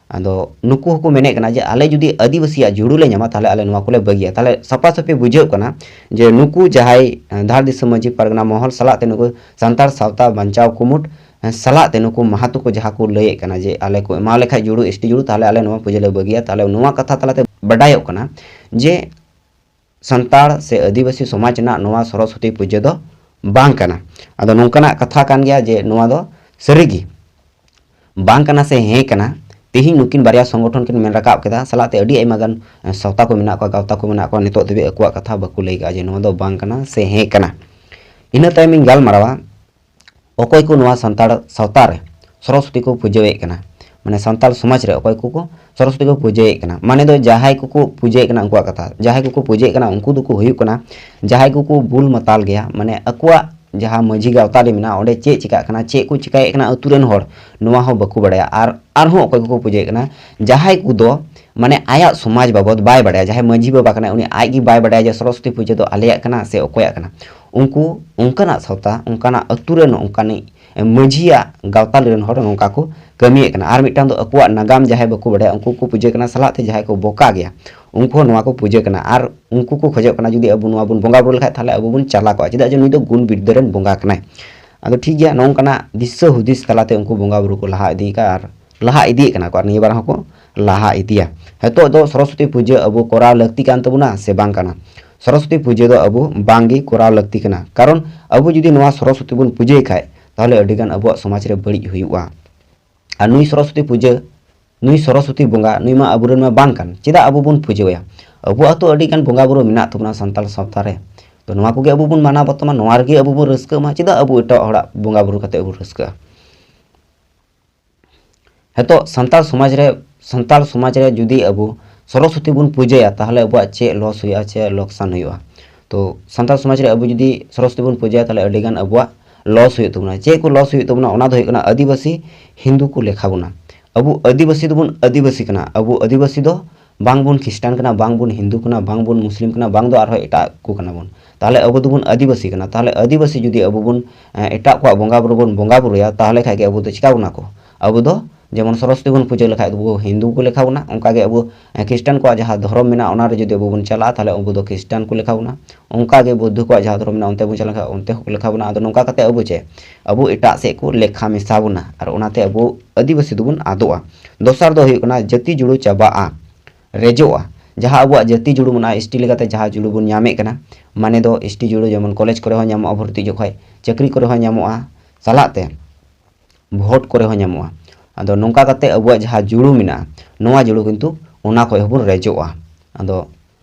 ᱟᱫᱚ ᱱᱩᱠᱩ ᱦᱚᱸᱠᱚ ᱢᱮᱱᱮᱫ ᱠᱟᱱᱟ ᱡᱮ ᱟᱞᱮ ᱡᱩᱫᱤ ᱟᱹᱫᱤᱵᱟᱹᱥᱤᱭᱟᱜ ᱡᱩᱲᱩ ᱞᱮ ᱧᱟᱢᱟ, ᱛᱟᱦᱚᱞᱮ ᱟᱞᱮ ᱱᱚᱣᱟ ᱠᱚᱞᱮ ᱵᱟᱹᱜᱤᱭᱟ᱾ ᱛᱟᱦᱚᱞᱮ ᱥᱟᱯᱷᱟ ᱥᱟᱹᱯᱷᱤ ᱵᱩᱡᱷᱟᱹᱜ ᱠᱟᱱᱟ ᱡᱮ ᱱᱩᱠᱩ ᱡᱟᱦᱟᱸᱭ, ᱮ, ᱫᱷᱟᱲ ᱫᱤᱥᱚᱢ ᱢᱟᱹᱡᱷᱤ ᱯᱟᱨᱜᱟᱱᱟ ᱢᱚᱦᱚᱞ ᱥᱟᱞᱟᱜ ᱛᱮ ᱱᱩᱠᱩ ᱥᱟᱱᱛᱟᱲ ᱥᱟᱶᱛᱟ ᱵᱟᱧᱪᱟᱣ ᱠᱩᱢᱩᱴ, ᱮ, ᱥᱟᱞᱟᱜ ᱛᱮ ᱱᱩᱠᱩ ᱢᱟᱦᱟᱛᱚ ᱠᱚ ᱡᱟᱦᱟᱸ ᱠᱚ ᱞᱟᱹᱭᱮᱫ ᱠᱟᱱᱟ ᱡᱮ ᱟᱞᱮ ᱠᱚ ᱮᱢᱟ ᱞᱮ ᱠᱷᱟᱡ ᱡᱩᱲᱩ, ᱮᱥ ᱴᱤ ᱡᱩᱲᱩ, ᱛᱟᱦᱚᱞᱮ ᱟᱞᱮ ᱱᱚᱣᱟ ᱯᱩᱡᱟᱹ ᱞᱮ ᱵᱟᱹᱜᱤᱭᱟ᱾ ᱛᱟᱦᱚᱞᱮ ᱱᱚᱣᱟ ᱠᱟᱛᱷᱟ ᱛᱟᱞᱟᱛᱮ ᱵᱟᱰᱟᱭᱚᱜ ᱠᱟᱱᱟ ᱡᱮ ᱥᱟᱱᱛᱟᱲ ᱥᱮ ᱟᱹᱫᱤᱵᱟᱹᱥᱤ ᱥᱚᱢᱟᱡᱽ ᱨᱮᱱᱟᱜ ᱱᱚᱣᱟ ᱥᱚᱨᱚᱥᱚᱛᱤ ᱯᱩᱡᱟᱹ ᱫᱚ ᱵᱟᱝ ᱠᱟᱱᱟ᱾ ᱟᱫᱚ ᱱᱚᱝᱠᱟᱱᱟᱜ ᱠᱟᱛᱷᱟ ᱠᱟᱱ ᱜᱮᱭᱟ ᱡᱮ ᱱᱚᱣᱟ ᱫᱚ ᱥᱟᱹᱨᱤᱜᱮ ᱵᱟᱝ ᱠᱟᱱᱟ ᱥᱮ ᱦᱮᱸ ᱠᱟᱱᱟ? ᱛᱮᱦᱮᱧ ᱱᱩᱠᱤᱱ ᱵᱟᱨᱭᱟ ᱥᱚᱝᱜᱚᱴᱷᱚᱱ ᱠᱤᱱ ᱢᱮᱱ ᱨᱟᱠᱟᱵ ᱠᱮᱫᱟ, ᱥᱟᱞᱟᱜ ᱛᱮ ᱟᱹᱰᱤ ᱟᱭᱢᱟ ᱜᱟᱱ ᱥᱟᱶᱛᱟ ᱠᱚ ᱢᱮᱱᱟᱜ ᱠᱚᱣᱟ, ᱜᱟᱶᱛᱟ ᱠᱚ ᱢᱮᱱᱟᱜ ᱠᱚᱣᱟ, ᱱᱤᱛᱚᱜ ᱫᱷᱟᱹᱵᱤᱡ ᱟᱠᱚᱣᱟᱜ ᱠᱟᱛᱷᱟ ᱵᱟᱠᱚ ᱞᱟᱹᱭ ᱠᱟᱜᱼᱟ ᱡᱮ ᱱᱚᱣᱟ ᱫᱚ ᱵᱟᱝ ᱠᱟᱱᱟ ᱥᱮ ᱦᱮᱸ ᱠᱟᱱᱟ᱾ ᱤᱱᱟᱹ ᱛᱟᱭᱚᱢᱤᱧ ᱜᱟᱞᱢᱟᱨᱟᱣᱟ ᱚᱠᱚᱭ ᱠᱚ ᱱᱚᱣᱟ ᱥᱟᱱᱛᱟᱲ ᱥᱟᱶᱛᱟ ᱨᱮ ᱥᱚᱨᱚᱥᱚᱛᱤ ᱠᱚ ᱯᱩᱡᱟᱹᱭᱮᱫ ᱠᱟᱱᱟ, ᱢᱟᱱᱮ ᱥᱟᱱᱛᱟᱲ ᱥᱚᱢᱟᱡᱽ ᱨᱮ ᱚᱠᱚᱭ ᱠᱚᱠᱚ ᱥᱚᱨᱚᱥᱚᱛᱤ ᱠᱚ ᱯᱩᱡᱟᱹᱭᱮᱫ ᱠᱟᱱᱟ, ᱢᱟᱱᱮ ᱫᱚ ᱡᱟᱦᱟᱸᱭ ᱠᱚᱠᱚ ᱯᱩᱡᱟᱹᱭᱮᱫ ᱠᱟᱱᱟ ᱩᱱᱠᱩᱣᱟᱜ ᱠᱟᱛᱷᱟ, ᱡᱟᱦᱟᱸᱭ ᱠᱚᱠᱚ ᱯᱩᱡᱟᱹᱭᱮᱫ ᱠᱟᱱᱟ ᱩᱱᱠᱩ ᱫᱚᱠᱚ ᱦᱩᱭᱩᱜ ᱠᱟᱱᱟ ᱡᱟᱦᱟᱸᱭ ᱠᱚᱠᱚ ᱵᱩᱞ ᱢᱟᱛᱟᱞ ᱜᱮᱭᱟ, ᱢᱟᱱᱮ ᱟᱠᱚᱣᱟᱜ ᱡᱟᱦᱟᱸ ᱢᱟᱹᱡᱷᱤ ᱜᱟᱶᱛᱟ ᱨᱮ ᱢᱮᱱᱟᱜᱼᱟ, ᱚᱸᱰᱮ ᱪᱮᱫ ᱪᱤᱠᱟᱹᱜ ᱠᱟᱱᱟ, ᱪᱮᱫ ᱠᱚ ᱪᱤᱠᱟᱹᱭᱮᱫ ᱠᱟᱱᱟ ᱟᱹᱛᱩ ᱨᱮᱱ ᱦᱚᱲ, ᱱᱚᱣᱟ ᱦᱚᱸ ᱵᱟᱠᱚ ᱵᱟᱲᱟᱭᱟ᱾ ᱟᱨ ᱟᱨᱦᱚᱸ ᱚᱠᱚᱭ ᱠᱚᱠᱚ ᱯᱩᱡᱟᱹᱭᱮᱫ ᱠᱟᱱᱟ, ᱡᱟᱦᱟᱸᱭ ᱠᱚᱫᱚ ᱢᱟᱱᱮ ᱟᱭᱟᱜ ᱥᱚᱢᱟᱡᱽ ᱵᱟᱵᱚᱫ ᱵᱟᱭ ᱵᱟᱲᱟᱭᱟ, ᱡᱟᱦᱟᱸᱭ ᱢᱟᱹᱡᱷᱤ ᱵᱟᱵᱟ ᱠᱟᱱᱟᱭ ᱩᱱᱤ ᱟᱡ ᱜᱮ ᱵᱟᱭ ᱵᱟᱲᱟᱭᱟ ᱡᱮ ᱥᱚᱨᱚᱥᱚᱛᱤ ᱯᱩᱡᱟᱹ ᱫᱚ ᱟᱞᱮᱭᱟᱜ ᱠᱟᱱᱟ ᱥᱮ ᱚᱠᱚᱭᱟᱜ ᱠᱟᱱᱟ᱾ ᱩᱱᱠᱩ ᱚᱱᱠᱟᱱᱟᱜ ᱥᱟᱶᱛᱟ, ᱚᱱᱠᱟᱱᱟᱜ ᱟᱹᱛᱩ ᱨᱮᱱ ᱚᱱᱠᱟᱱᱤᱡ ᱢᱟᱹᱡᱷᱤᱭᱟᱜ ᱜᱟᱶᱛᱟ ᱨᱮᱱ ᱦᱚᱲ ᱱᱚᱝᱠᱟ ᱠᱚ ᱠᱟᱹᱢᱤᱭᱮᱫ ᱠᱟᱱᱟ᱾ ᱟᱨ ᱢᱤᱫᱴᱟᱝ ᱫᱚ ᱟᱠᱚᱣᱟᱜ ᱱᱟᱜᱟᱢ ᱡᱟᱦᱟᱸᱭ ᱵᱟᱠᱚ ᱵᱟᱲᱟᱭᱟ, ᱩᱱᱠᱩ ᱠᱚ ᱯᱩᱡᱟᱹ ᱠᱟᱱᱟ ᱥᱟᱞᱟᱜ ᱛᱮ ᱡᱟᱦᱟᱸᱭ ᱠᱚ ᱵᱚᱠᱟ ᱜᱮᱭᱟ, ᱩᱱᱠᱩ ᱦᱚᱸ ᱱᱚᱣᱟ ᱠᱚ ᱯᱩᱡᱟᱹ ᱠᱟᱱᱟ᱾ ᱟᱨ ᱩᱱᱠᱩ ᱠᱚ ᱠᱷᱚᱡᱚᱜ ᱠᱟᱱᱟ ᱡᱩᱫᱤ ᱟᱵᱚ ᱱᱚᱣᱟ ᱵᱚᱱ ᱵᱚᱸᱜᱟ ᱵᱩᱨᱩ ᱞᱮᱠᱷᱟᱡ, ᱛᱟᱦᱚᱞᱮ ᱟᱵᱚ ᱵᱚᱱ ᱪᱟᱞᱟᱠᱚᱜᱼᱟ, ᱪᱮᱫᱟᱜ ᱡᱮ ᱱᱩᱭ ᱫᱚ ᱜᱩᱱ ᱵᱤᱨᱫᱟᱹ ᱨᱮᱱ ᱵᱚᱸᱜᱟ ᱠᱟᱱᱟᱭ᱾ ᱟᱫᱚ ᱴᱷᱤᱠ ᱜᱮᱭᱟ, ᱱᱚᱝᱠᱟᱱᱟᱜ ᱫᱤᱥᱟᱹ ᱦᱩᱫᱤᱥ ᱛᱟᱞᱟᱛᱮ ᱩᱱᱠᱩ ᱵᱚᱸᱜᱟ ᱵᱩᱨᱩ ᱠᱚ ᱞᱟᱦᱟ ᱤᱫᱤ ᱠᱟᱜᱼᱟ ᱟᱨ ᱞᱟᱦᱟ ᱤᱫᱤᱭᱮᱫ ᱠᱟᱱᱟ ᱠᱚ, ᱟᱨ ᱱᱤᱭᱟᱹ ᱵᱟᱨ ᱦᱚᱸᱠᱚ ᱞᱟᱦᱟ ᱤᱫᱤᱭᱟ᱾ ᱱᱤᱛᱚᱜ ᱫᱚ ᱥᱚᱨᱚᱥᱚᱛᱤ ᱯᱩᱡᱟᱹ ᱟᱵᱚ ᱠᱚᱨᱟᱣ ᱞᱟᱹᱠᱛᱤ ᱠᱟᱱ ᱛᱟᱵᱚᱱᱟ ᱥᱮ ᱵᱟᱝ ᱠᱟᱱᱟ? ᱥᱚᱨᱚᱥᱚᱛᱤ ᱯᱩᱡᱟᱹ ᱫᱚ ᱟᱵᱚ ᱵᱟᱝ ᱜᱮ ᱠᱚᱨᱟᱣ ᱞᱟᱹᱠᱛᱤ ᱠᱟᱱᱟ, ᱠᱟᱨᱚᱱ ᱟᱵᱚ ᱡᱩᱫᱤ ᱱᱚᱣᱟ ᱥᱚᱨᱚᱥᱚᱛᱤ ᱵᱚᱱ ᱯᱩᱡᱟᱹᱭ ᱠᱷᱟᱡ, ᱛᱟᱦᱚᱞᱮ ᱟᱹᱰᱤᱜᱟᱱ ᱟᱵᱚᱣᱟᱜ ᱥᱚᱢᱟᱡᱽ ᱨᱮ ᱵᱟᱹᱲᱤᱡ ᱦᱩᱭᱩᱜᱼᱟ᱾ ᱟᱨ ᱱᱩᱭ ᱥᱚᱨᱚᱥᱚᱛᱤ ᱯᱩᱡᱟᱹ, ᱱᱩᱭ ᱥᱚᱨᱚᱥᱚᱛᱤ ᱵᱚᱸᱜᱟ, ᱱᱩᱭ ᱢᱟ ᱟᱵᱚᱨᱮᱱ ᱢᱟ ᱵᱟᱝ ᱠᱟᱱ, ᱪᱮᱫᱟᱜ ᱟᱵᱚ ᱵᱚᱱ ᱯᱩᱡᱟᱹᱣᱟᱭᱟ? ᱟᱵᱚᱣᱟᱜ ᱦᱚᱸᱛᱚ ᱟᱹᱰᱤᱜᱟᱱ ᱵᱚᱸᱜᱟ ᱵᱩᱨᱩ ᱢᱮᱱᱟᱜ ᱛᱟᱵᱚᱱᱟ ᱥᱟᱱᱛᱟᱲ ᱥᱟᱶᱛᱟ ᱨᱮ᱾ ᱛᱚ ᱱᱚᱣᱟ ᱠᱚᱜᱮ ᱟᱵᱚ ᱵᱚᱱ ᱢᱟᱱᱟᱣ ᱵᱟᱛᱟᱣ ᱢᱟ, ᱱᱚᱣᱟ ᱨᱮᱜᱮ ᱟᱵᱚ ᱵᱚᱱ ᱨᱟᱹᱥᱠᱟᱹᱜ ᱢᱟ, ᱪᱮᱫᱟᱜ ᱟᱵᱚ ᱮᱴᱟᱜ ᱦᱚᱲᱟᱜ ᱵᱚᱸᱜᱟ ᱵᱩᱨᱩ ᱠᱟᱛᱮ ᱵᱚᱱ ᱨᱟᱹᱥᱠᱟᱹᱜᱼᱟ? ᱱᱤᱛᱚᱜ ᱥᱟᱱᱛᱟᱲ ᱥᱚᱢᱟᱡᱽ ᱨᱮ, ᱥᱟᱱᱛᱟᱲ ᱥᱚᱢᱟᱡᱽ ᱨᱮ ᱡᱩᱫᱤ ᱟᱵᱚ ᱥᱚᱨᱚᱥᱚᱛᱤ ᱵᱚᱱ ᱯᱩᱡᱟᱹᱭᱟ, ᱛᱟᱦᱚᱞᱮ ᱟᱵᱚᱣᱟᱜ ᱪᱮᱫ ᱞᱚᱥ ᱦᱩᱭᱩᱜᱼᱟ, ᱪᱮᱫ ᱞᱚᱠᱥᱟᱱ ᱦᱩᱭᱩᱜᱼᱟ? ᱛᱚ ᱥᱟᱱᱛᱟᱲ ᱥᱚᱢᱟᱡᱽ ᱨᱮ ᱟᱵᱚ ᱡᱩᱫᱤ ᱥᱚᱨᱚᱥᱚᱛᱤ ᱵᱚᱱ ᱯᱩᱡᱟᱹᱭᱟ, ᱛᱟᱦᱚᱞᱮ ᱟᱹᱰᱤᱜᱟᱱ ᱟᱵᱚᱣᱟᱜ ᱞᱚᱥ ᱦᱩᱭᱩᱜ ᱛᱟᱵᱚᱱᱟ᱾ ᱪᱮᱫ ᱠᱚ ᱞᱚᱥ ᱦᱩᱭᱩᱜ ᱛᱟᱵᱚᱱᱟ? ᱚᱱᱟ ᱫᱚ ᱦᱩᱭᱩᱜ ᱠᱟᱱᱟ ᱟᱹᱫᱤᱵᱟᱹᱥᱤ ᱦᱤᱱᱫᱩ ᱠᱚ ᱞᱮᱠᱷᱟ ᱵᱚᱱᱟ᱾ ᱟᱵᱚ ᱟᱹᱫᱤᱵᱟᱹᱥᱤ ᱫᱚᱵᱚᱱ ᱟᱹᱫᱤᱵᱟᱹᱥᱤ ᱠᱟᱱᱟ, ᱟᱵᱚ ᱟᱹᱫᱤᱵᱟᱹᱥᱤ ᱫᱚ ᱵᱟᱝ ᱵᱚᱱ ᱠᱷᱨᱤᱥᱴᱟᱱ ᱠᱟᱱᱟ, ᱵᱟᱝ ᱵᱚᱱ ᱦᱤᱱᱫᱩ ᱠᱟᱱᱟ, ᱵᱟᱝ ᱵᱚᱱ ᱢᱩᱥᱞᱤᱢ ᱠᱟᱱᱟ, ᱵᱟᱝ ᱫᱚ ᱟᱨᱦᱚᱸ ᱮᱴᱟᱜ ᱠᱚ ᱠᱟᱱᱟ ᱵᱚᱱ᱾ ᱛᱟᱦᱚᱞᱮ ᱟᱵᱚ ᱫᱚᱵᱚᱱ ᱟᱹᱫᱤᱵᱟᱹᱥᱤ ᱠᱟᱱᱟ᱾ ᱛᱟᱦᱚᱞᱮ ᱟᱹᱫᱤᱵᱟᱹᱥᱤ ᱡᱩᱫᱤ ᱟᱵᱚ ᱵᱚᱱ, ᱮ, ᱮᱴᱟᱜ ᱠᱚᱣᱟᱜ ᱵᱚᱸᱜᱟ ᱵᱩᱨᱩ ᱵᱚᱱ ᱵᱚᱸᱜᱟ ᱵᱩᱨᱩᱭᱟ, ᱛᱟᱦᱚᱞᱮ ᱠᱷᱟᱡ ᱜᱮ ᱟᱵᱚ ᱫᱚ ᱪᱤᱠᱟ ᱵᱚᱱᱟ ᱠᱚ? ᱟᱵᱚ ᱫᱚ ᱡᱮᱢᱚᱱ ᱥᱚᱨᱚᱥᱚᱛᱤ ᱵᱚᱱ ᱯᱩᱡᱟᱹ ᱞᱮᱠᱷᱟᱡ ᱫᱚ ᱦᱤᱱᱫᱩ ᱠᱚ ᱞᱮᱠᱷᱟ ᱵᱚᱱᱟ, ᱚᱱᱠᱟ ᱜᱮ ᱟᱵᱚ, ᱮ, ᱠᱷᱨᱤᱥᱴᱟᱱ ᱠᱚᱣᱟᱜ ᱡᱟᱦᱟᱸ ᱫᱷᱚᱨᱚᱢ ᱢᱮᱱᱟᱜᱼᱟ, ᱚᱱᱟ ᱨᱮ ᱡᱩᱫᱤ ᱟᱵᱚ ᱵᱚᱱ ᱪᱟᱞᱟᱜᱼᱟ, ᱛᱟᱦᱚᱞᱮ ᱩᱱᱠᱩ ᱫᱚ ᱠᱷᱨᱤᱥᱴᱟᱱ ᱠᱚ ᱞᱮᱠᱷᱟ ᱵᱚᱱᱟ᱾ ᱚᱱᱠᱟ ᱜᱮ ᱵᱩᱫᱽᱫᱷᱚ ᱠᱚᱣᱟᱜ ᱡᱟᱦᱟᱸ ᱫᱷᱚᱨᱚᱢ ᱢᱮᱱᱟᱜᱼᱟ, ᱚᱱᱛᱮ ᱵᱚᱱ ᱪᱟᱞᱟᱣ ᱞᱮᱱᱠᱷᱟᱱ ᱚᱱᱛᱮ ᱦᱚᱸᱠᱚ ᱞᱮᱠᱷᱟ ᱵᱚᱱᱟ᱾ ᱟᱫᱚ ᱱᱚᱝᱠᱟ ᱠᱟᱛᱮ ᱟᱵᱚ ᱪᱮᱫ, ᱟᱵᱚ ᱮᱴᱟᱜ ᱥᱮᱫ ᱠᱚ ᱞᱮᱠᱷᱟ ᱢᱮᱥᱟ ᱵᱚᱱᱟ, ᱟᱨ ᱚᱱᱟᱛᱮ ᱟᱵᱚ ᱟᱹᱫᱤᱵᱟᱹᱥᱤ ᱫᱚᱵᱚᱱ ᱟᱫᱚᱜᱼᱟ᱾ ᱫᱚᱥᱟᱨ ᱫᱚ ᱦᱩᱭᱩᱜ ᱠᱟᱱᱟ ᱡᱟᱹᱛᱤ ᱡᱩᱲᱩ ᱪᱟᱵᱟᱜᱼᱟ, ᱨᱮᱡᱚᱜᱼᱟ᱾ ᱡᱟᱦᱟᱸ ᱟᱵᱚᱣᱟᱜ ᱡᱟᱹᱛᱤ ᱡᱩᱲᱩ ᱢᱮᱱᱟᱜᱼᱟ, ᱮᱥ ᱴᱤ ᱞᱮᱠᱟᱛᱮ ᱡᱟᱦᱟᱸ ᱡᱩᱲᱩ ᱵᱚᱱ ᱧᱟᱢᱮᱫ ᱠᱟᱱᱟ, ᱢᱟᱱᱮ ᱫᱚ ᱮᱥ ᱴᱤ ᱡᱩᱲᱩ ᱡᱮᱢᱚᱱ ᱠᱚᱞᱮᱡᱽ ᱠᱚᱨᱮ ᱦᱚᱸ ᱧᱟᱢᱚᱜᱼᱟ ᱵᱷᱚᱨᱛᱤ ᱡᱚᱠᱷᱚᱡ, ᱪᱟᱹᱠᱨᱤ ᱠᱚᱨᱮ ᱦᱚᱸ ᱧᱟᱢᱚᱜᱼᱟ, ᱥᱟᱞᱟᱜ ᱛᱮ ᱵᱷᱳᱴ ᱠᱚᱨᱮ ᱦᱚᱸ ᱧᱟᱢᱚᱜᱼᱟ᱾ ᱟᱫᱚ ᱱᱚᱝᱠᱟ ᱠᱟᱛᱮ ᱟᱵᱚᱣᱟᱜ ᱡᱟᱦᱟᱸ ᱡᱩᱲᱩ ᱢᱮᱱᱟᱜᱼᱟ, ᱱᱚᱣᱟ ᱡᱩᱲᱩ ᱠᱤᱱᱛᱩ ᱚᱱᱟ ᱠᱷᱚᱡ ᱦᱚᱸᱵᱚᱱ ᱨᱮᱡᱚᱜᱼᱟ᱾ ᱟᱫᱚ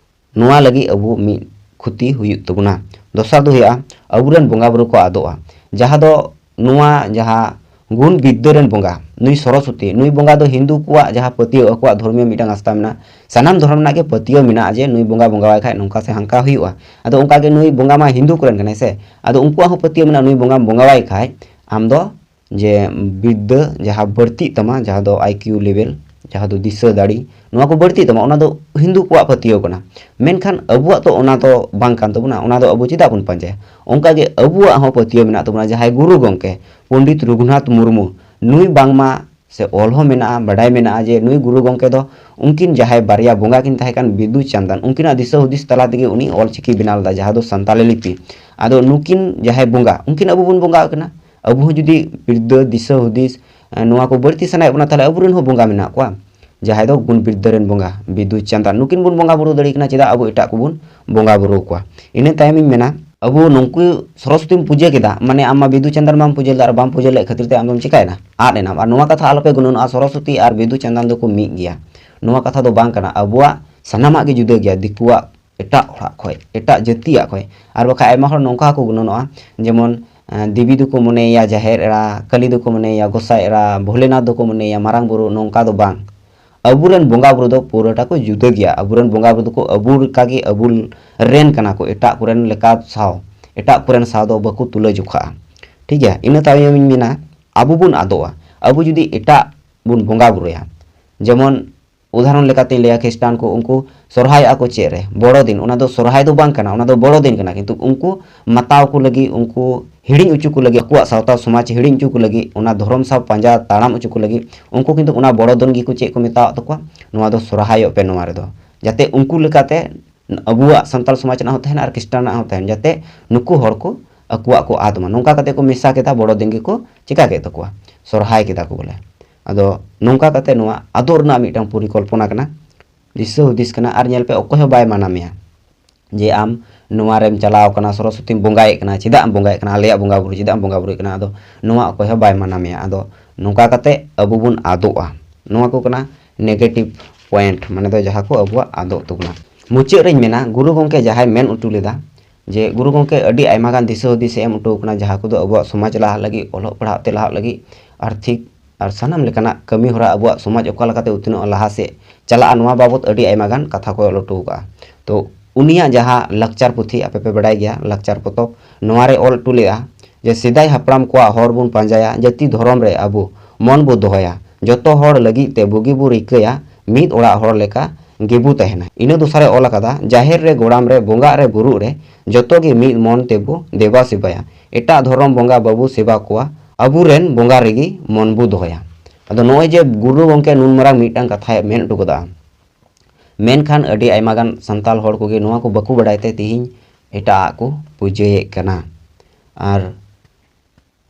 ᱱᱚᱣᱟ ᱞᱟᱹᱜᱤᱫ ᱟᱵᱚ ᱢᱤᱫ ᱠᱷᱚᱛᱤ ᱦᱩᱭᱩᱜ ᱛᱟᱵᱚᱱᱟ᱾ ᱫᱚᱥᱟᱨ ᱫᱚ ᱦᱩᱭᱩᱜᱼᱟ, ᱟᱵᱚᱨᱮᱱ ᱵᱚᱸᱜᱟ ᱵᱩᱨᱩ ᱠᱚ ᱟᱫᱚᱜᱼᱟ᱾ ᱡᱟᱦᱟᱸ ᱫᱚ ᱱᱚᱣᱟ ᱡᱟᱦᱟᱸ ᱜᱩᱱ ᱵᱤᱫᱽᱫᱟᱹ ᱨᱮᱱ ᱵᱚᱸᱜᱟ, ᱱᱩᱭ ᱥᱚᱨᱚᱥᱚᱛᱤ, ᱱᱩᱭ ᱵᱚᱸᱜᱟ ᱫᱚ ᱦᱤᱱᱫᱩ ᱠᱚᱣᱟᱜ ᱡᱟᱦᱟᱸ ᱯᱟᱹᱛᱭᱟᱹᱣ, ᱟᱠᱚᱣᱟᱜ ᱫᱷᱚᱨᱢᱤᱭᱚ ᱢᱤᱫᱴᱟᱝ ᱟᱥᱛᱷᱟ ᱢᱮᱱᱟᱜᱼᱟ, ᱥᱟᱱᱟᱢ ᱫᱷᱚᱨᱚᱢ ᱨᱮᱱᱟᱜ ᱜᱮ ᱯᱟᱹᱛᱭᱟᱹᱣ ᱢᱮᱱᱟᱜᱼᱟ ᱡᱮ ᱱᱩᱭ ᱵᱚᱸᱜᱟ ᱵᱚᱸᱜᱟᱣᱟᱭ ᱠᱷᱟᱡ ᱱᱚᱝᱠᱟ ᱥᱮ ᱦᱟᱱᱠᱟ ᱦᱩᱭᱩᱜᱼᱟ᱾ ᱟᱫᱚ ᱚᱱᱠᱟ ᱜᱮ ᱱᱩᱭ ᱵᱚᱸᱜᱟ ᱢᱟ ᱦᱤᱱᱫᱩ ᱠᱚᱨᱮᱱ ᱠᱟᱱᱟᱭ ᱥᱮ, ᱟᱫᱚ ᱩᱱᱠᱩᱣᱟᱜ ᱦᱚᱸ ᱯᱟᱹᱛᱭᱟᱹᱣ ᱢᱮᱱᱟᱜᱼᱟ, ᱱᱩᱭ ᱵᱚᱸᱜᱟᱢ ᱵᱚᱸᱜᱟᱣᱟᱭ ᱠᱷᱟᱡ ᱟᱢ ᱫᱚ ᱡᱮ ᱵᱤᱫᱽᱫᱟᱹ ᱡᱟᱦᱟᱸ ᱵᱟᱹᱲᱛᱤᱜ ᱛᱟᱢᱟ, ᱡᱟᱦᱟᱸ ᱫᱚ ᱟᱭ ᱠᱤᱭᱩ ᱞᱮᱵᱮᱞ, ᱡᱟᱦᱟᱸ ᱫᱚ ᱫᱤᱥᱟᱹ ᱫᱟᱲᱮ, ᱱᱚᱣᱟ ᱠᱚ ᱵᱟᱹᱲᱛᱤᱜ ᱛᱟᱢᱟ, ᱚᱱᱟ ᱫᱚ ᱦᱤᱱᱫᱩ ᱠᱚᱣᱟᱜ ᱯᱟᱹᱛᱭᱟᱹᱣ ᱠᱟᱱᱟ᱾ ᱢᱮᱱᱠᱷᱟᱱ ᱟᱵᱚᱣᱟᱜ ᱛᱚ ᱚᱱᱟ ᱫᱚ ᱵᱟᱝ ᱠᱟᱱ ᱛᱟᱵᱚᱱᱟ, ᱚᱱᱟ ᱫᱚ ᱟᱵᱚ ᱪᱮᱫᱟᱜ ᱵᱚᱱ ᱯᱟᱸᱡᱟᱭᱟ? ᱚᱱᱠᱟᱜᱮ ᱟᱵᱚᱣᱟᱜ ᱦᱚᱸ ᱯᱟᱹᱛᱭᱟᱹᱣ ᱢᱮᱱᱟᱜ ᱛᱟᱵᱚᱱᱟ, ᱡᱟᱦᱟᱸᱭ ᱜᱩᱨᱩ ᱜᱚᱢᱠᱮ ᱯᱚᱱᱰᱤᱛ ᱨᱚᱜᱷᱩᱱᱟᱛᱷ ᱢᱩᱨᱢᱩ, ᱱᱩᱭ ᱵᱟᱝᱢᱟ ᱥᱮ ᱚᱞ ᱦᱚᱸ ᱢᱮᱱᱟᱜᱼᱟ, ᱵᱟᱰᱟᱭ ᱢᱮᱱᱟᱜᱼᱟ ᱡᱮ ᱱᱩᱭ ᱜᱩᱨᱩ ᱜᱚᱢᱠᱮ ᱫᱚ ᱩᱱᱠᱤᱱ ᱡᱟᱦᱟᱸᱭ ᱵᱟᱨᱭᱟ ᱵᱚᱸᱜᱟ ᱠᱤᱱ ᱛᱟᱦᱮᱸ ᱠᱟᱱ ᱵᱤᱫᱩ ᱪᱟᱸᱫᱟᱱ, ᱩᱱᱠᱤᱱᱟᱜ ᱫᱤᱥᱟᱹ ᱦᱩᱫᱤᱥ ᱛᱟᱞᱟ ᱛᱮᱜᱮ ᱩᱱᱤ ᱚᱞ ᱪᱤᱠᱤ ᱵᱮᱱᱟᱣ ᱞᱮᱫᱟ, ᱡᱟᱦᱟᱸ ᱫᱚ ᱥᱟᱱᱛᱟᱞᱤ ᱞᱤᱯᱤ᱾ ᱟᱫᱚ ᱱᱩᱠᱤᱱ ᱡᱟᱦᱟᱸᱭ ᱵᱚᱸᱜᱟ, ᱩᱱᱠᱤᱱ ᱟᱵᱚ ᱵᱚᱱ ᱵᱚᱸᱜᱟ ᱟᱠᱤᱱᱟ᱾ ᱟᱵᱚ ᱦᱚᱸ ᱡᱩᱫᱤ ᱵᱤᱨᱫᱟᱹ, ᱫᱤᱥᱟᱹ ᱦᱩᱫᱤᱥ, ᱮ, ᱱᱚᱣᱟ ᱠᱚ ᱵᱟᱹᱲᱛᱤ ᱥᱟᱱᱟᱭᱮᱫ ᱵᱚᱱᱟ, ᱛᱟᱦᱚᱞᱮ ᱟᱵᱚᱨᱮᱱ ᱦᱚᱸ ᱵᱚᱸᱜᱟ ᱢᱮᱱᱟᱜ ᱠᱚᱣᱟ, ᱡᱟᱦᱟᱸᱭ ᱫᱚ ᱜᱩᱱ ᱵᱤᱨᱫᱟᱹ ᱨᱮᱱ ᱵᱚᱸᱜᱟ, ᱵᱤᱫᱩ ᱪᱟᱸᱫᱟᱱ, ᱱᱩᱠᱤᱱ ᱵᱚᱱ ᱵᱚᱸᱜᱟ ᱵᱩᱨᱩ ᱫᱟᱲᱮᱭᱟᱠᱤᱱᱟ, ᱪᱮᱫᱟᱜ ᱟᱵᱚ ᱮᱴᱟᱜ ᱠᱚᱵᱚᱱ ᱵᱚᱸᱜᱟ ᱵᱩᱨᱩ ᱟᱠᱚᱣᱟ? ᱤᱱᱟᱹ ᱛᱟᱭᱚᱢᱤᱧ ᱢᱮᱱᱟ, ᱟᱵᱚ ᱱᱩᱠᱩ ᱥᱚᱨᱚᱥᱚᱛᱤᱢ ᱯᱩᱡᱟᱹ ᱠᱮᱫᱟ, ᱢᱟᱱᱮ ᱟᱢ ᱢᱟ ᱵᱤᱫᱩ ᱪᱟᱸᱫᱟᱱ ᱵᱟᱢ ᱯᱩᱡᱟᱹ ᱞᱮᱫᱟ, ᱟᱨ ᱵᱟᱢ ᱯᱩᱡᱟᱹ ᱞᱮᱫ ᱠᱷᱟᱹᱛᱤᱨ ᱛᱮ ᱟᱢ ᱫᱚᱢ ᱪᱤᱠᱟᱭᱮᱱᱟ? ᱟᱫ ᱮᱱᱟᱢ᱾ ᱟᱨ ᱱᱚᱣᱟ ᱠᱟᱛᱷᱟ ᱟᱞᱚᱯᱮ ᱜᱩᱱᱟᱹᱱᱚᱜᱼᱟ, ᱥᱚᱨᱚᱥᱚᱛᱤ ᱟᱨ ᱵᱤᱫᱩ ᱪᱟᱸᱫᱟᱱ ᱫᱚᱠᱚ ᱢᱤᱫ ᱜᱮᱭᱟ᱾ ᱱᱚᱣᱟ ᱠᱟᱛᱷᱟ ᱫᱚ ᱵᱟᱝ ᱠᱟᱱᱟ᱾ ᱟᱵᱚᱣᱟᱜ ᱥᱟᱱᱟᱢᱟᱜ ᱜᱮ ᱡᱩᱫᱟᱹ ᱜᱮᱭᱟ, ᱫᱤᱠᱩᱣᱟᱜ, ᱮᱴᱟᱜ ᱦᱚᱲᱟᱜ ᱠᱷᱚᱡ, ᱮᱴᱟᱜ ᱡᱟᱹᱛᱤᱭᱟᱜ ᱠᱷᱚᱡ᱾ ᱟᱨ ᱵᱟᱠᱷᱟᱡ ᱟᱭᱢᱟ ᱦᱚᱲ ᱱᱚᱝᱠᱟ ᱦᱚᱸᱠᱚ ᱜᱩᱱᱟᱹᱱᱚᱜᱼᱟ, ᱡᱮᱢᱚᱱ, ᱮᱸ, ᱫᱮᱵᱤ ᱫᱚᱠᱚ ᱢᱚᱱᱮᱭᱟ ᱡᱟᱦᱮᱨ ᱮᱨᱟ, ᱠᱟᱹᱞᱤ ᱫᱚᱠᱚ ᱢᱚᱱᱮᱭᱟ ᱜᱚᱸᱥᱟᱭ ᱮᱨᱟ, ᱵᱷᱳᱞᱮᱱᱟᱛᱷ ᱫᱚᱠᱚ ᱢᱚᱱᱮᱭᱟ ᱢᱟᱨᱟᱝ ᱵᱩᱨᱩ, ᱱᱚᱝᱠᱟ ᱫᱚ ᱵᱟᱝ᱾ ᱟᱵᱚᱨᱮᱱ ᱵᱚᱸᱜᱟ ᱵᱩᱨᱩ ᱫᱚ ᱯᱩᱨᱟᱹᱴᱟ ᱠᱚ ᱡᱩᱫᱟᱹ ᱜᱮᱭᱟ᱾ ᱟᱵᱚᱨᱮᱱ ᱵᱚᱸᱜᱟ ᱵᱩᱨᱩ ᱫᱚᱠᱚ ᱟᱵᱚ ᱞᱮᱠᱟᱜᱮ ᱟᱵᱚ ᱨᱮᱱ ᱠᱟᱱᱟ ᱠᱚ, ᱮᱴᱟᱜ ᱠᱚᱨᱮᱱ ᱞᱮᱠᱟ ᱥᱟᱶ, ᱮᱴᱟᱜ ᱠᱚᱨᱮᱱ ᱥᱟᱶ ᱫᱚ ᱵᱟᱠᱚ ᱛᱩᱞᱟᱹ ᱡᱚᱠᱷᱟᱜᱼᱟ᱾ ᱴᱷᱤᱠ ᱜᱮᱭᱟ, ᱤᱱᱟᱹ ᱛᱟᱭᱚᱢᱤᱧ ᱢᱮᱱᱟ, ᱟᱵᱚ ᱵᱚᱱ ᱟᱫᱚᱜᱼᱟ᱾ ᱟᱵᱚ ᱡᱩᱫᱤ ᱮᱴᱟᱜ ᱵᱚᱱ ᱵᱚᱸᱜᱟ ᱵᱩᱨᱩᱭᱟ, ᱡᱮᱢᱚᱱ ᱩᱫᱟᱦᱚᱨᱚᱱ ᱞᱮᱠᱟᱛᱮᱧ ᱞᱟᱹᱭᱟ, ᱠᱷᱨᱤᱥᱴᱟᱱ ᱠᱚ, ᱩᱱᱠᱩ ᱥᱚᱨᱦᱟᱭᱚᱜᱼᱟ ᱠᱚ ᱪᱮᱫ ᱨᱮ? ᱵᱚᱲᱚ ᱫᱤᱱ᱾ ᱚᱱᱟ ᱫᱚ ᱥᱚᱨᱦᱟᱭ ᱫᱚ ᱵᱟᱝ ᱠᱟᱱᱟ, ᱚᱱᱟ ᱫᱚ ᱵᱚᱲᱚ ᱫᱤᱱ ᱠᱟᱱᱟ, ᱠᱤᱱᱛᱩ ᱩᱱᱠᱩ ᱢᱟᱛᱟᱣ ᱠᱚ ᱞᱟᱹᱜᱤᱫ, ᱩᱱᱠᱩ ᱦᱤᱲᱤᱧ ᱦᱚᱪᱚ ᱠᱚ ᱞᱟᱹᱜᱤᱫ, ᱟᱠᱚᱣᱟᱜ ᱥᱟᱶᱛᱟ ᱥᱚᱢᱟᱡᱽ ᱦᱤᱲᱤᱧ ᱦᱚᱪᱚ ᱠᱚ ᱞᱟᱹᱜᱤᱫ, ᱚᱱᱟ ᱫᱷᱚᱨᱚᱢ ᱥᱟᱶ ᱯᱟᱸᱡᱟ ᱛᱟᱲᱟᱢ ᱦᱚᱪᱚ ᱠᱚ ᱞᱟᱹᱜᱤᱫ, ᱩᱱᱠᱩ ᱠᱤᱱᱛᱩ ᱚᱱᱟ ᱵᱚᱲᱚ ᱫᱤᱱ ᱜᱮᱠᱚ ᱪᱮᱫ ᱠᱚ ᱢᱮᱛᱟᱣᱟᱜ ᱛᱟᱠᱚᱣᱟ? ᱱᱚᱣᱟ ᱫᱚ ᱥᱚᱨᱦᱟᱭᱚᱜ ᱯᱮ ᱱᱚᱣᱟ ᱨᱮᱫᱚ, ᱡᱟᱛᱮ ᱩᱱᱠᱩ ᱞᱮᱠᱟᱛᱮ ᱟᱵᱚᱣᱟᱜ ᱥᱟᱱᱛᱟᱲ ᱥᱚᱢᱟᱡᱽ ᱨᱮᱱᱟᱜ ᱦᱚᱸ ᱛᱟᱦᱮᱱᱟ ᱟᱨ ᱠᱷᱨᱤᱥᱴᱟᱱ ᱨᱮᱱᱟᱜ ᱦᱚᱸ ᱛᱟᱦᱮᱱᱟ, ᱡᱟᱛᱮ ᱱᱩᱠᱩ ᱦᱚᱲ ᱠᱚ ᱟᱠᱚᱣᱟᱜ ᱠᱚ ᱟᱫ ᱢᱟ᱾ ᱱᱚᱝᱠᱟ ᱠᱟᱛᱮ ᱠᱚ ᱢᱮᱥᱟ ᱠᱮᱫᱟ, ᱵᱚᱲᱚ ᱫᱤᱱ ᱜᱮᱠᱚ ᱪᱤᱠᱟ ᱠᱮᱫ ᱛᱟᱠᱚᱣᱟ, ᱥᱚᱨᱦᱟᱭ ᱠᱮᱫᱟ ᱠᱚ ᱵᱚᱞᱮ᱾ ᱟᱫᱚ ᱱᱚᱝᱠᱟ ᱠᱟᱛᱮ ᱱᱚᱣᱟ ᱟᱫᱚᱜ ᱨᱮᱱᱟᱜ ᱢᱤᱫᱴᱟᱝ ᱯᱚᱨᱤᱠᱚᱞᱯᱚᱱᱟ ᱠᱟᱱᱟ, ᱫᱤᱥᱟᱹ ᱦᱩᱫᱤᱥ ᱠᱟᱱᱟ, ᱟᱨ ᱧᱮᱞ ᱯᱮ, ᱚᱠᱚᱭ ᱦᱚᱸ ᱵᱟᱭ ᱢᱟᱱᱟ ᱢᱮᱭᱟ ᱡᱮ ᱟᱢ ᱱᱚᱣᱟ ᱨᱮᱢ ᱪᱟᱞᱟᱣ ᱠᱟᱱᱟ, ᱥᱚᱨᱚᱥᱚᱛᱤᱢ ᱵᱚᱸᱜᱟᱭᱮᱫ ᱠᱟᱱᱟ, ᱪᱮᱫᱟᱜ ᱮᱢ ᱵᱚᱸᱜᱟᱭᱮᱫ ᱠᱟᱱᱟ, ᱟᱞᱮᱭᱟᱜ ᱵᱚᱸᱜᱟ ᱵᱩᱨᱩ ᱪᱮᱫᱟᱜ ᱮᱢ ᱵᱚᱸᱜᱟ ᱵᱩᱨᱩᱭᱮᱫ ᱠᱟᱱᱟ? ᱟᱫᱚ ᱱᱚᱣᱟ ᱚᱠᱚᱭ ᱦᱚᱸ ᱵᱟᱭ ᱢᱟᱱᱟ ᱢᱮᱭᱟ᱾ ᱟᱫᱚ ᱱᱚᱝᱠᱟ ᱠᱟᱛᱮ ᱟᱵᱚ ᱵᱚᱱ ᱟᱫᱚᱜᱼᱟ᱾ ᱱᱚᱣᱟ ᱠᱚ ᱠᱟᱱᱟ negative point, ᱢᱟᱱᱮ ᱫᱚ ᱡᱟᱦᱟᱸ ᱠᱚ ᱟᱵᱚᱣᱟᱜ ᱟᱫᱚᱜ ᱛᱟᱵᱚᱱᱟ᱾ ᱢᱩᱪᱟᱹᱫ ᱨᱮᱧ ᱢᱮᱱᱟ, ᱜᱩᱨᱩ ᱜᱚᱢᱠᱮ ᱡᱟᱦᱟᱸᱭ ᱢᱮᱱ ᱦᱚᱴᱚ ᱞᱮᱫᱟ ᱡᱮ ᱜᱩᱨᱩ ᱜᱚᱢᱠᱮ ᱟᱹᱰᱤ ᱟᱭᱢᱟ ᱜᱟᱱ ᱫᱤᱥᱟᱹ ᱦᱩᱫᱤᱥ ᱮ ᱮᱢ ᱦᱚᱴᱚ ᱟᱠᱟᱱᱟ, ᱡᱟᱦᱟᱸ ᱠᱚᱫᱚ ᱟᱵᱚᱣᱟᱜ ᱥᱚᱢᱟᱡᱽ ᱞᱟᱦᱟᱜ ᱞᱟᱹᱜᱤᱫ, ᱚᱞᱚᱜ ᱯᱟᱲᱦᱟᱜ ᱛᱮ ᱞᱟᱦᱟᱜ ᱞᱟᱹᱜᱤᱫ, ᱟᱨᱛᱷᱤᱠ ᱟᱨ ᱥᱟᱱᱟᱢ ᱞᱮᱠᱟᱱᱟᱜ ᱠᱟᱹᱢᱤ ᱦᱚᱨᱟ ᱟᱵᱚᱣᱟᱜ ᱥᱚᱢᱟᱡᱽ ᱚᱠᱟ ᱞᱮᱠᱟᱛᱮ ᱩᱛᱱᱟᱹᱜᱼᱟ, ᱞᱟᱦᱟ ᱥᱮᱫ ᱪᱟᱞᱟᱜᱼᱟ, ᱱᱚᱣᱟ ᱵᱟᱵᱚᱛ ᱟᱹᱰᱤ ᱟᱭᱢᱟ ᱜᱟᱱ ᱠᱟᱛᱷᱟ ᱠᱚ ᱚᱞ ᱦᱚᱴᱚ ᱟᱠᱟᱫᱼᱟ᱾ ᱛᱚ ᱩᱱᱤᱭᱟᱜ ᱡᱟᱦᱟᱸ ᱞᱟᱠᱪᱟᱨ ᱯᱩᱛᱷᱤ, ᱟᱯᱮ ᱯᱮ ᱵᱟᱰᱟᱭ ᱜᱮᱭᱟ, ᱞᱟᱠᱪᱟᱨ ᱯᱚᱛᱚᱵ, ᱱᱚᱣᱟ ᱨᱮ ᱚᱞ ᱦᱚᱴᱚ ᱞᱮᱫᱼᱟ ᱡᱮ ᱥᱮᱫᱟᱭ ᱦᱟᱯᱲᱟᱢ ᱠᱚᱣᱟᱜ ᱦᱚᱨ ᱵᱚᱱ ᱯᱟᱸᱡᱟᱭᱟ, ᱡᱟᱹᱛᱤ ᱫᱷᱚᱨᱚᱢ ᱨᱮ ᱟᱵᱚ ᱢᱚᱱ ᱵᱚ ᱫᱚᱦᱚᱭᱟ, ᱡᱚᱛᱚ ᱦᱚᱲ ᱞᱟᱹᱜᱤᱫ ᱛᱮ ᱵᱩᱜᱤ ᱵᱚ ᱨᱤᱠᱟᱹᱭᱟ, ᱢᱤᱫ ᱚᱲᱟᱜ ᱦᱚᱲ ᱞᱮᱠᱟ ᱜᱮᱵᱚ ᱛᱟᱦᱮᱱᱟ᱾ ᱤᱱᱟᱹ ᱫᱚᱥᱟᱨ ᱮ ᱚᱞ ᱟᱠᱟᱫᱟ, ᱡᱟᱦᱮᱨ ᱨᱮ, ᱜᱚᱲᱟᱢ ᱨᱮ, ᱵᱚᱸᱜᱟᱜ ᱨᱮ, ᱵᱩᱨᱩᱜ ᱨᱮ, ᱡᱚᱛᱚ ᱜᱮ ᱢᱤᱫ ᱢᱚᱱ ᱛᱮᱵᱚ ᱫᱮᱵᱟ ᱥᱮᱵᱟᱭᱟ᱾ ᱮᱴᱟᱜ ᱫᱷᱚᱨᱚᱢ ᱵᱚᱸᱜᱟ ᱵᱟᱵᱚ ᱥᱮᱵᱟ ᱠᱚᱣᱟ, ᱟᱵᱚᱨᱮᱱ ᱵᱚᱸᱜᱟ ᱨᱮᱜᱮ ᱢᱚᱱ ᱵᱚ ᱫᱚᱦᱚᱭᱟ᱾ ᱟᱫᱚ ᱱᱚᱜᱼᱚᱭ ᱡᱮ ᱜᱩᱨᱩ ᱜᱚᱢᱠᱮ ᱱᱩᱱ ᱢᱟᱨᱟᱝ ᱢᱤᱫᱴᱟᱝ ᱠᱟᱛᱷᱟᱭ ᱢᱮᱱ ᱦᱚᱴᱚ ᱠᱟᱫᱟ, ᱢᱮᱱᱠᱷᱟᱱ ᱟᱹᱰᱤ ᱟᱭᱢᱟ ᱜᱟᱱ ᱥᱟᱱᱛᱟᱲ ᱦᱚᱲ ᱠᱚᱜᱮ ᱱᱚᱣᱟ ᱠᱚ ᱵᱟᱠᱚ ᱵᱟᱰᱟᱭ ᱛᱮ ᱛᱮᱦᱮᱧ ᱮᱴᱟᱜ ᱟᱜ ᱠᱚ ᱯᱩᱡᱟᱹᱭᱮᱫ ᱠᱟᱱᱟ᱾ ᱟᱨ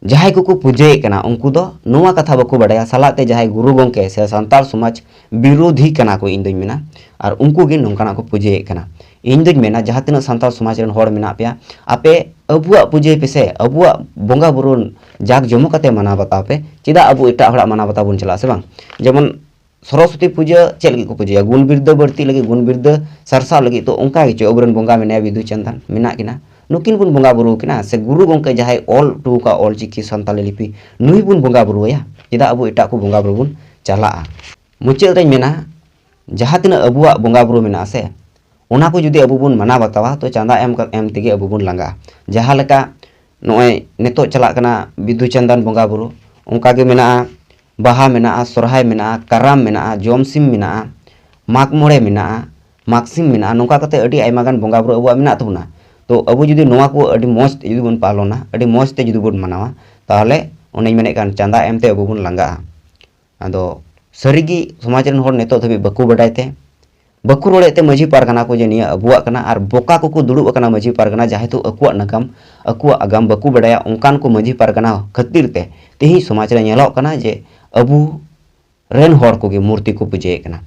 ᱡᱟᱦᱟᱸᱭ ᱠᱚᱠᱚ ᱯᱩᱡᱟᱹᱭᱮᱫ ᱠᱟᱱᱟ, ᱩᱱᱠᱩ ᱫᱚ ᱱᱚᱣᱟ ᱠᱟᱛᱷᱟ ᱵᱟᱠᱚ ᱵᱟᱰᱟᱭᱟ, ᱥᱟᱞᱟᱜ ᱛᱮ ᱡᱟᱦᱟᱸᱭ ᱜᱩᱨᱩ ᱜᱚᱢᱠᱮ ᱥᱮ ᱥᱟᱱᱛᱟᱲ ᱥᱚᱢᱟᱡᱽ ᱵᱤᱨᱳᱫᱷᱤ ᱠᱟᱱᱟ ᱠᱚ, ᱤᱧ ᱫᱩᱧ ᱢᱮᱱᱟ, ᱟᱨ ᱩᱱᱠᱩ ᱜᱮ ᱱᱚᱝᱠᱟᱱᱟᱜ ᱠᱚ ᱯᱩᱡᱟᱹᱭᱮᱫ ᱠᱟᱱᱟ᱾ ᱤᱧ ᱫᱩᱧ ᱢᱮᱱᱟ, ᱡᱟᱦᱟᱸ ᱛᱤᱱᱟᱹᱜ ᱥᱟᱱᱛᱟᱲ ᱥᱚᱢᱟᱡᱽ ᱨᱮᱱ ᱦᱚᱲ ᱢᱮᱱᱟᱜ ᱯᱮᱭᱟ, ᱟᱯᱮ ᱟᱵᱚᱣᱟᱜ ᱯᱩᱡᱟᱹᱭ ᱯᱮᱥᱮ, ᱟᱵᱚᱣᱟᱜ ᱵᱚᱸᱜᱟ ᱵᱩᱨᱩ ᱡᱟᱠ ᱡᱚᱢᱚᱠ ᱠᱟᱛᱮ ᱢᱟᱱᱟᱣ ᱵᱟᱛᱟᱣ ᱯᱮ, ᱪᱮᱫᱟᱜ ᱟᱵᱚ ᱮᱴᱟᱜ ᱦᱚᱲᱟᱜ ᱢᱟᱱᱟᱣ ᱵᱟᱛᱟᱣ ᱵᱚᱱ ᱪᱟᱞᱟᱜᱼᱟ, ᱥᱮ ᱵᱟᱝ? ᱡᱮᱢᱚᱱ ᱥᱚᱨᱚᱥᱚᱛᱤ ᱯᱩᱡᱟᱹ ᱪᱮᱫ ᱞᱟᱹᱜᱤᱫ ᱠᱚ ᱯᱩᱡᱟᱹᱭᱟ? ᱜᱩᱱ ᱵᱤᱨᱫᱟᱹ ᱵᱟᱹᱲᱛᱤ ᱞᱟᱹᱜᱤᱫ, ᱜᱩᱱ ᱵᱤᱨᱫᱟᱹ ᱥᱟᱨᱥᱟᱣ ᱞᱟᱹᱜᱤᱫ᱾ ᱛᱚ ᱚᱱᱠᱟ ᱜᱮᱪᱚ ᱟᱵᱚᱨᱮᱱ ᱵᱚᱸᱜᱟ ᱢᱮᱱᱟᱭᱟ, ᱵᱤᱫᱩ ᱪᱟᱸᱫᱟᱱ ᱢᱮᱱᱟᱜ ᱠᱤᱱᱟ, ᱱᱩᱠᱤᱱ ᱵᱚᱱ ᱵᱚᱸᱜᱟ ᱵᱩᱨᱩ ᱠᱤᱱᱟ, ᱥᱮ ᱜᱩᱨᱩ ᱜᱚᱢᱠᱮ ᱡᱟᱦᱟᱸᱭ ᱚᱞ ᱦᱚᱴᱚ ᱟᱠᱟᱫ ᱚᱞ ᱪᱤᱠᱤ ᱥᱟᱱᱛᱟᱞᱤ ᱞᱤᱯᱤ, ᱱᱩᱭ ᱵᱚᱱ ᱵᱚᱸᱜᱟ ᱵᱩᱨᱩ ᱟᱭᱟ᱾ ᱪᱮᱫᱟᱜ ᱟᱵᱚ ᱮᱴᱟᱜ ᱠᱚ ᱵᱚᱸᱜᱟ ᱵᱩᱨᱩ ᱵᱚᱱ ᱪᱟᱞᱟᱜᱼᱟ? ᱢᱩᱪᱟᱹᱫ ᱨᱮᱧ ᱢᱮᱱᱟ, ᱡᱟᱦᱟᱸ ᱛᱤᱱᱟᱹᱜ ᱟᱵᱚᱣᱟᱜ ᱵᱚᱸᱜᱟ ᱵᱩᱨᱩ ᱢᱮᱱᱟᱜᱼᱟ ᱥᱮ, ᱚᱱᱟ ᱠᱚ ᱡᱩᱫᱤ ᱟᱵᱚ ᱵᱚᱱ ᱢᱟᱱᱟᱣ ᱵᱟᱛᱟᱣᱟ, ᱛᱚ ᱪᱟᱸᱫᱟ ᱮᱢ ᱠᱟ-, ᱮᱢ ᱛᱮᱜᱮ ᱟᱵᱚ ᱵᱚᱱ ᱞᱟᱸᱜᱟᱜᱼᱟ᱾ ᱡᱟᱦᱟᱸ ᱞᱮᱠᱟ ᱱᱚᱜᱼᱚᱭ ᱱᱤᱛᱚᱜ ᱪᱟᱞᱟᱜ ᱠᱟᱱᱟ ᱵᱤᱫᱩ ᱪᱟᱸᱫᱟᱱ ᱵᱚᱸᱜᱟ ᱵᱩᱨᱩ, ᱚᱱᱠᱟ ᱜᱮ ᱢᱮᱱᱟᱜᱼᱟ, ᱵᱟᱦᱟ ᱢᱮᱱᱟᱜᱼᱟ, ᱥᱚᱨᱦᱟᱭ ᱢᱮᱱᱟᱜᱼᱟ, ᱠᱟᱨᱟᱢ ᱢᱮᱱᱟᱜᱼᱟ, ᱡᱚᱢᱥᱤᱢ ᱢᱮᱱᱟᱜᱼᱟ, ᱢᱟᱜᱽ ᱢᱚᱬᱮ ᱢᱮᱱᱟᱜᱼᱟ, ᱢᱟᱜᱽ ᱥᱤᱢ ᱢᱮᱱᱟᱜᱼᱟ, ᱱᱚᱝᱠᱟ ᱠᱟᱛᱮ ᱟᱹᱰᱤ ᱟᱭᱢᱟ ᱜᱟᱱ ᱵᱚᱸᱜᱟ ᱵᱩᱨᱩ ᱟᱵᱚᱣᱟᱜ ᱢᱮᱱᱟᱜ ᱛᱟᱵᱚᱱᱟ᱾ ᱛᱚ ᱟᱵᱚ ᱡᱩᱫᱤ ᱱᱚᱣᱟ ᱠᱚ ᱟᱹᱰᱤ ᱢᱚᱡᱽ ᱛᱮ ᱡᱩᱫᱤ ᱵᱚᱱ ᱯᱟᱞᱚᱱᱟ, ᱟᱹᱰᱤ ᱢᱚᱡᱽ ᱛᱮ ᱡᱩᱫᱤ ᱵᱚᱱ ᱢᱟᱱᱟᱣᱟ, ᱛᱟᱦᱚᱞᱮ ᱚᱱᱮᱧ ᱢᱮᱱᱮᱫ ᱠᱟᱱ ᱪᱟᱸᱫᱟ ᱮᱢᱛᱮ ᱟᱵᱚ ᱵᱚᱱ ᱞᱟᱸᱜᱟᱜᱼᱟ᱾ ᱟᱫᱚ ᱥᱟᱹᱨᱤᱜᱮ ᱥᱚᱢᱟᱡᱽ ᱨᱮᱱ ᱦᱚᱲ ᱱᱤᱛᱚᱜ ᱫᱷᱟᱹᱵᱤᱡ ᱵᱟᱠᱚ ᱵᱟᱰᱟᱭ ᱛᱮ, ᱵᱟᱠᱚ ᱨᱚᱲᱮᱫ ᱛᱮ ᱢᱟᱹᱡᱷᱤ ᱯᱟᱨᱜᱟᱱᱟ ᱠᱚ ᱡᱮ ᱱᱤᱭᱟᱹ ᱟᱵᱚᱣᱟᱜ ᱠᱟᱱᱟ, ᱟᱨ ᱵᱚᱠᱟ ᱠᱚᱠᱚ ᱫᱩᱲᱩᱵ ᱟᱠᱟᱱᱟ ᱢᱟᱹᱡᱷᱤ ᱯᱟᱨᱜᱟᱱᱟ, ᱡᱟᱦᱟᱸᱭ ᱫᱚ ᱟᱠᱚᱣᱟᱜ ᱱᱟᱜᱟᱢ, ᱟᱠᱚᱣᱟᱜ ᱟᱜᱟᱢ ᱵᱟᱠᱚ ᱵᱟᱰᱟᱭᱟ᱾ ᱚᱱᱠᱟᱱ ᱠᱚ ᱢᱟᱹᱡᱷᱤ ᱯᱟᱨᱜᱟᱱᱟ ᱠᱷᱟᱹᱛᱤᱨ ᱛᱮ ᱛᱮᱦᱮᱧ ᱥᱚᱢᱟᱡᱽ ᱨᱮ ᱧᱮᱞᱚᱜ ᱠᱟᱱᱟ ᱡᱮ ᱟᱵᱚ ᱨᱮᱱ ᱦᱚᱲ ᱠᱚᱜᱮ ᱢᱩᱨᱛᱤ ᱠᱚ ᱯᱩᱡᱟᱹᱭᱮᱫ ᱠᱟᱱᱟ᱾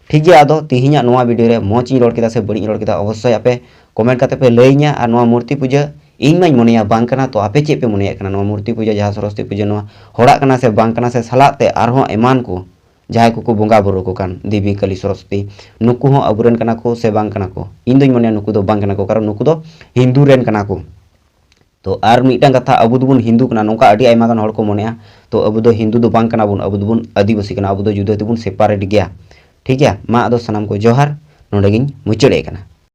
ᱴᱷᱤᱠ ᱜᱮᱭᱟ, ᱟᱫᱚ ᱛᱮᱦᱮᱧᱟᱜ ᱱᱚᱣᱟ video ᱨᱮ ᱢᱚᱡᱽ ᱤᱧ ᱨᱚᱲ ᱠᱮᱫᱟ ᱥᱮ ᱵᱟᱹᱲᱤᱡ ᱤᱧ ᱨᱚᱲ ᱠᱮᱫᱟ, ᱚᱵᱚᱥᱥᱳᱭ ᱟᱯᱮ comment ᱠᱟᱛᱮ ᱯᱮ ᱞᱟᱹᱭᱟᱹᱧᱟ᱾ ᱟᱨ ᱱᱚᱣᱟ ᱢᱩᱨᱛᱤ ᱯᱩᱡᱟᱹ ᱤᱧ ᱢᱟᱧ ᱢᱚᱱᱮᱭᱟ ᱵᱟᱝ ᱠᱟᱱᱟ, ᱛᱚ ᱟᱯᱮ ᱪᱮᱫ ᱯᱮ ᱢᱚᱱᱮᱭᱮᱫ ᱠᱟᱱᱟ? ᱱᱚᱣᱟ ᱢᱩᱨᱛᱤ ᱯᱩᱡᱟᱹ, ᱡᱟᱦᱟᱸ ᱥᱚᱨᱚᱥᱚᱛᱤ ᱯᱩᱡᱟᱹ, ᱱᱚᱣᱟ ᱦᱚᱲᱟᱜ ᱠᱟᱱᱟ ᱥᱮ ᱵᱟᱝ ᱠᱟᱱᱟ? ᱥᱮ ᱥᱟᱞᱟᱜ ᱛᱮ ᱟᱨᱦᱚᱸ ᱮᱢᱟᱱ ᱠᱚ ᱡᱟᱦᱟᱸᱭ ᱠᱚᱠᱚ ᱵᱚᱸᱜᱟ ᱵᱩᱨᱩ ᱠᱚ ᱠᱟᱱ ᱫᱮᱵᱤ ᱠᱟᱹᱞᱤ ᱥᱚᱨᱚᱥᱚᱛᱤ, ᱱᱩᱠᱩ ᱦᱚᱸ ᱟᱵᱚᱨᱮᱱ ᱠᱟᱱᱟ ᱠᱚ ᱥᱮ ᱵᱟᱝ ᱠᱟᱱᱟ ᱠᱚ? ᱤᱧ ᱫᱩᱧ ᱢᱚᱱᱮᱭᱟ ᱱᱩᱠᱩ ᱫᱚ ᱵᱟᱝ ᱠᱟᱱᱟ ᱠᱚ, ᱠᱟᱨᱚᱱ ᱱᱩᱠᱩ ᱫᱚ ᱦᱤᱱᱫᱩ ᱨᱮᱱ ᱠᱟᱱᱟ ᱠᱚ᱾ ᱛᱚ ᱟᱨ ᱢᱤᱫᱴᱟᱝ ᱠᱟᱛᱷᱟ, ᱟᱵᱚ ᱫᱚᱵᱚᱱ ᱦᱤᱱᱫᱩ ᱠᱟᱱᱟ, ᱱᱚᱝᱠᱟ ᱟᱹᱰᱤ ᱟᱭᱢᱟ ᱜᱟᱱ ᱦᱚᱲ ᱠᱚ ᱢᱚᱱᱮᱜᱼᱟ᱾ ᱛᱚ ᱟᱵᱚ ᱫᱚ ᱦᱤᱱᱫᱩ ᱫᱚ ᱵᱟᱝ ᱠᱟᱱᱟ ᱵᱚᱱ, ᱟᱵᱚ ᱫᱚᱵᱚᱱ ᱟᱹᱫᱤᱵᱟᱹᱥᱤ ᱠᱟᱱᱟ, ᱟᱵᱚ ᱫᱚ ᱡᱩᱫᱟᱹ ᱛᱮᱵᱚᱱ separate ᱜᱮᱭᱟ᱾ ᱴᱷᱤᱠ ᱜᱮᱭᱟ, ᱢᱟ ᱟᱫᱚ ᱥᱟᱱᱟᱢ ᱠᱚ ᱡᱚᱦᱟᱨ, ᱱᱚᱰᱮ ᱜᱤᱧ ᱢᱩᱪᱟᱹᱫ ᱮᱫ ᱠᱟᱱᱟ᱾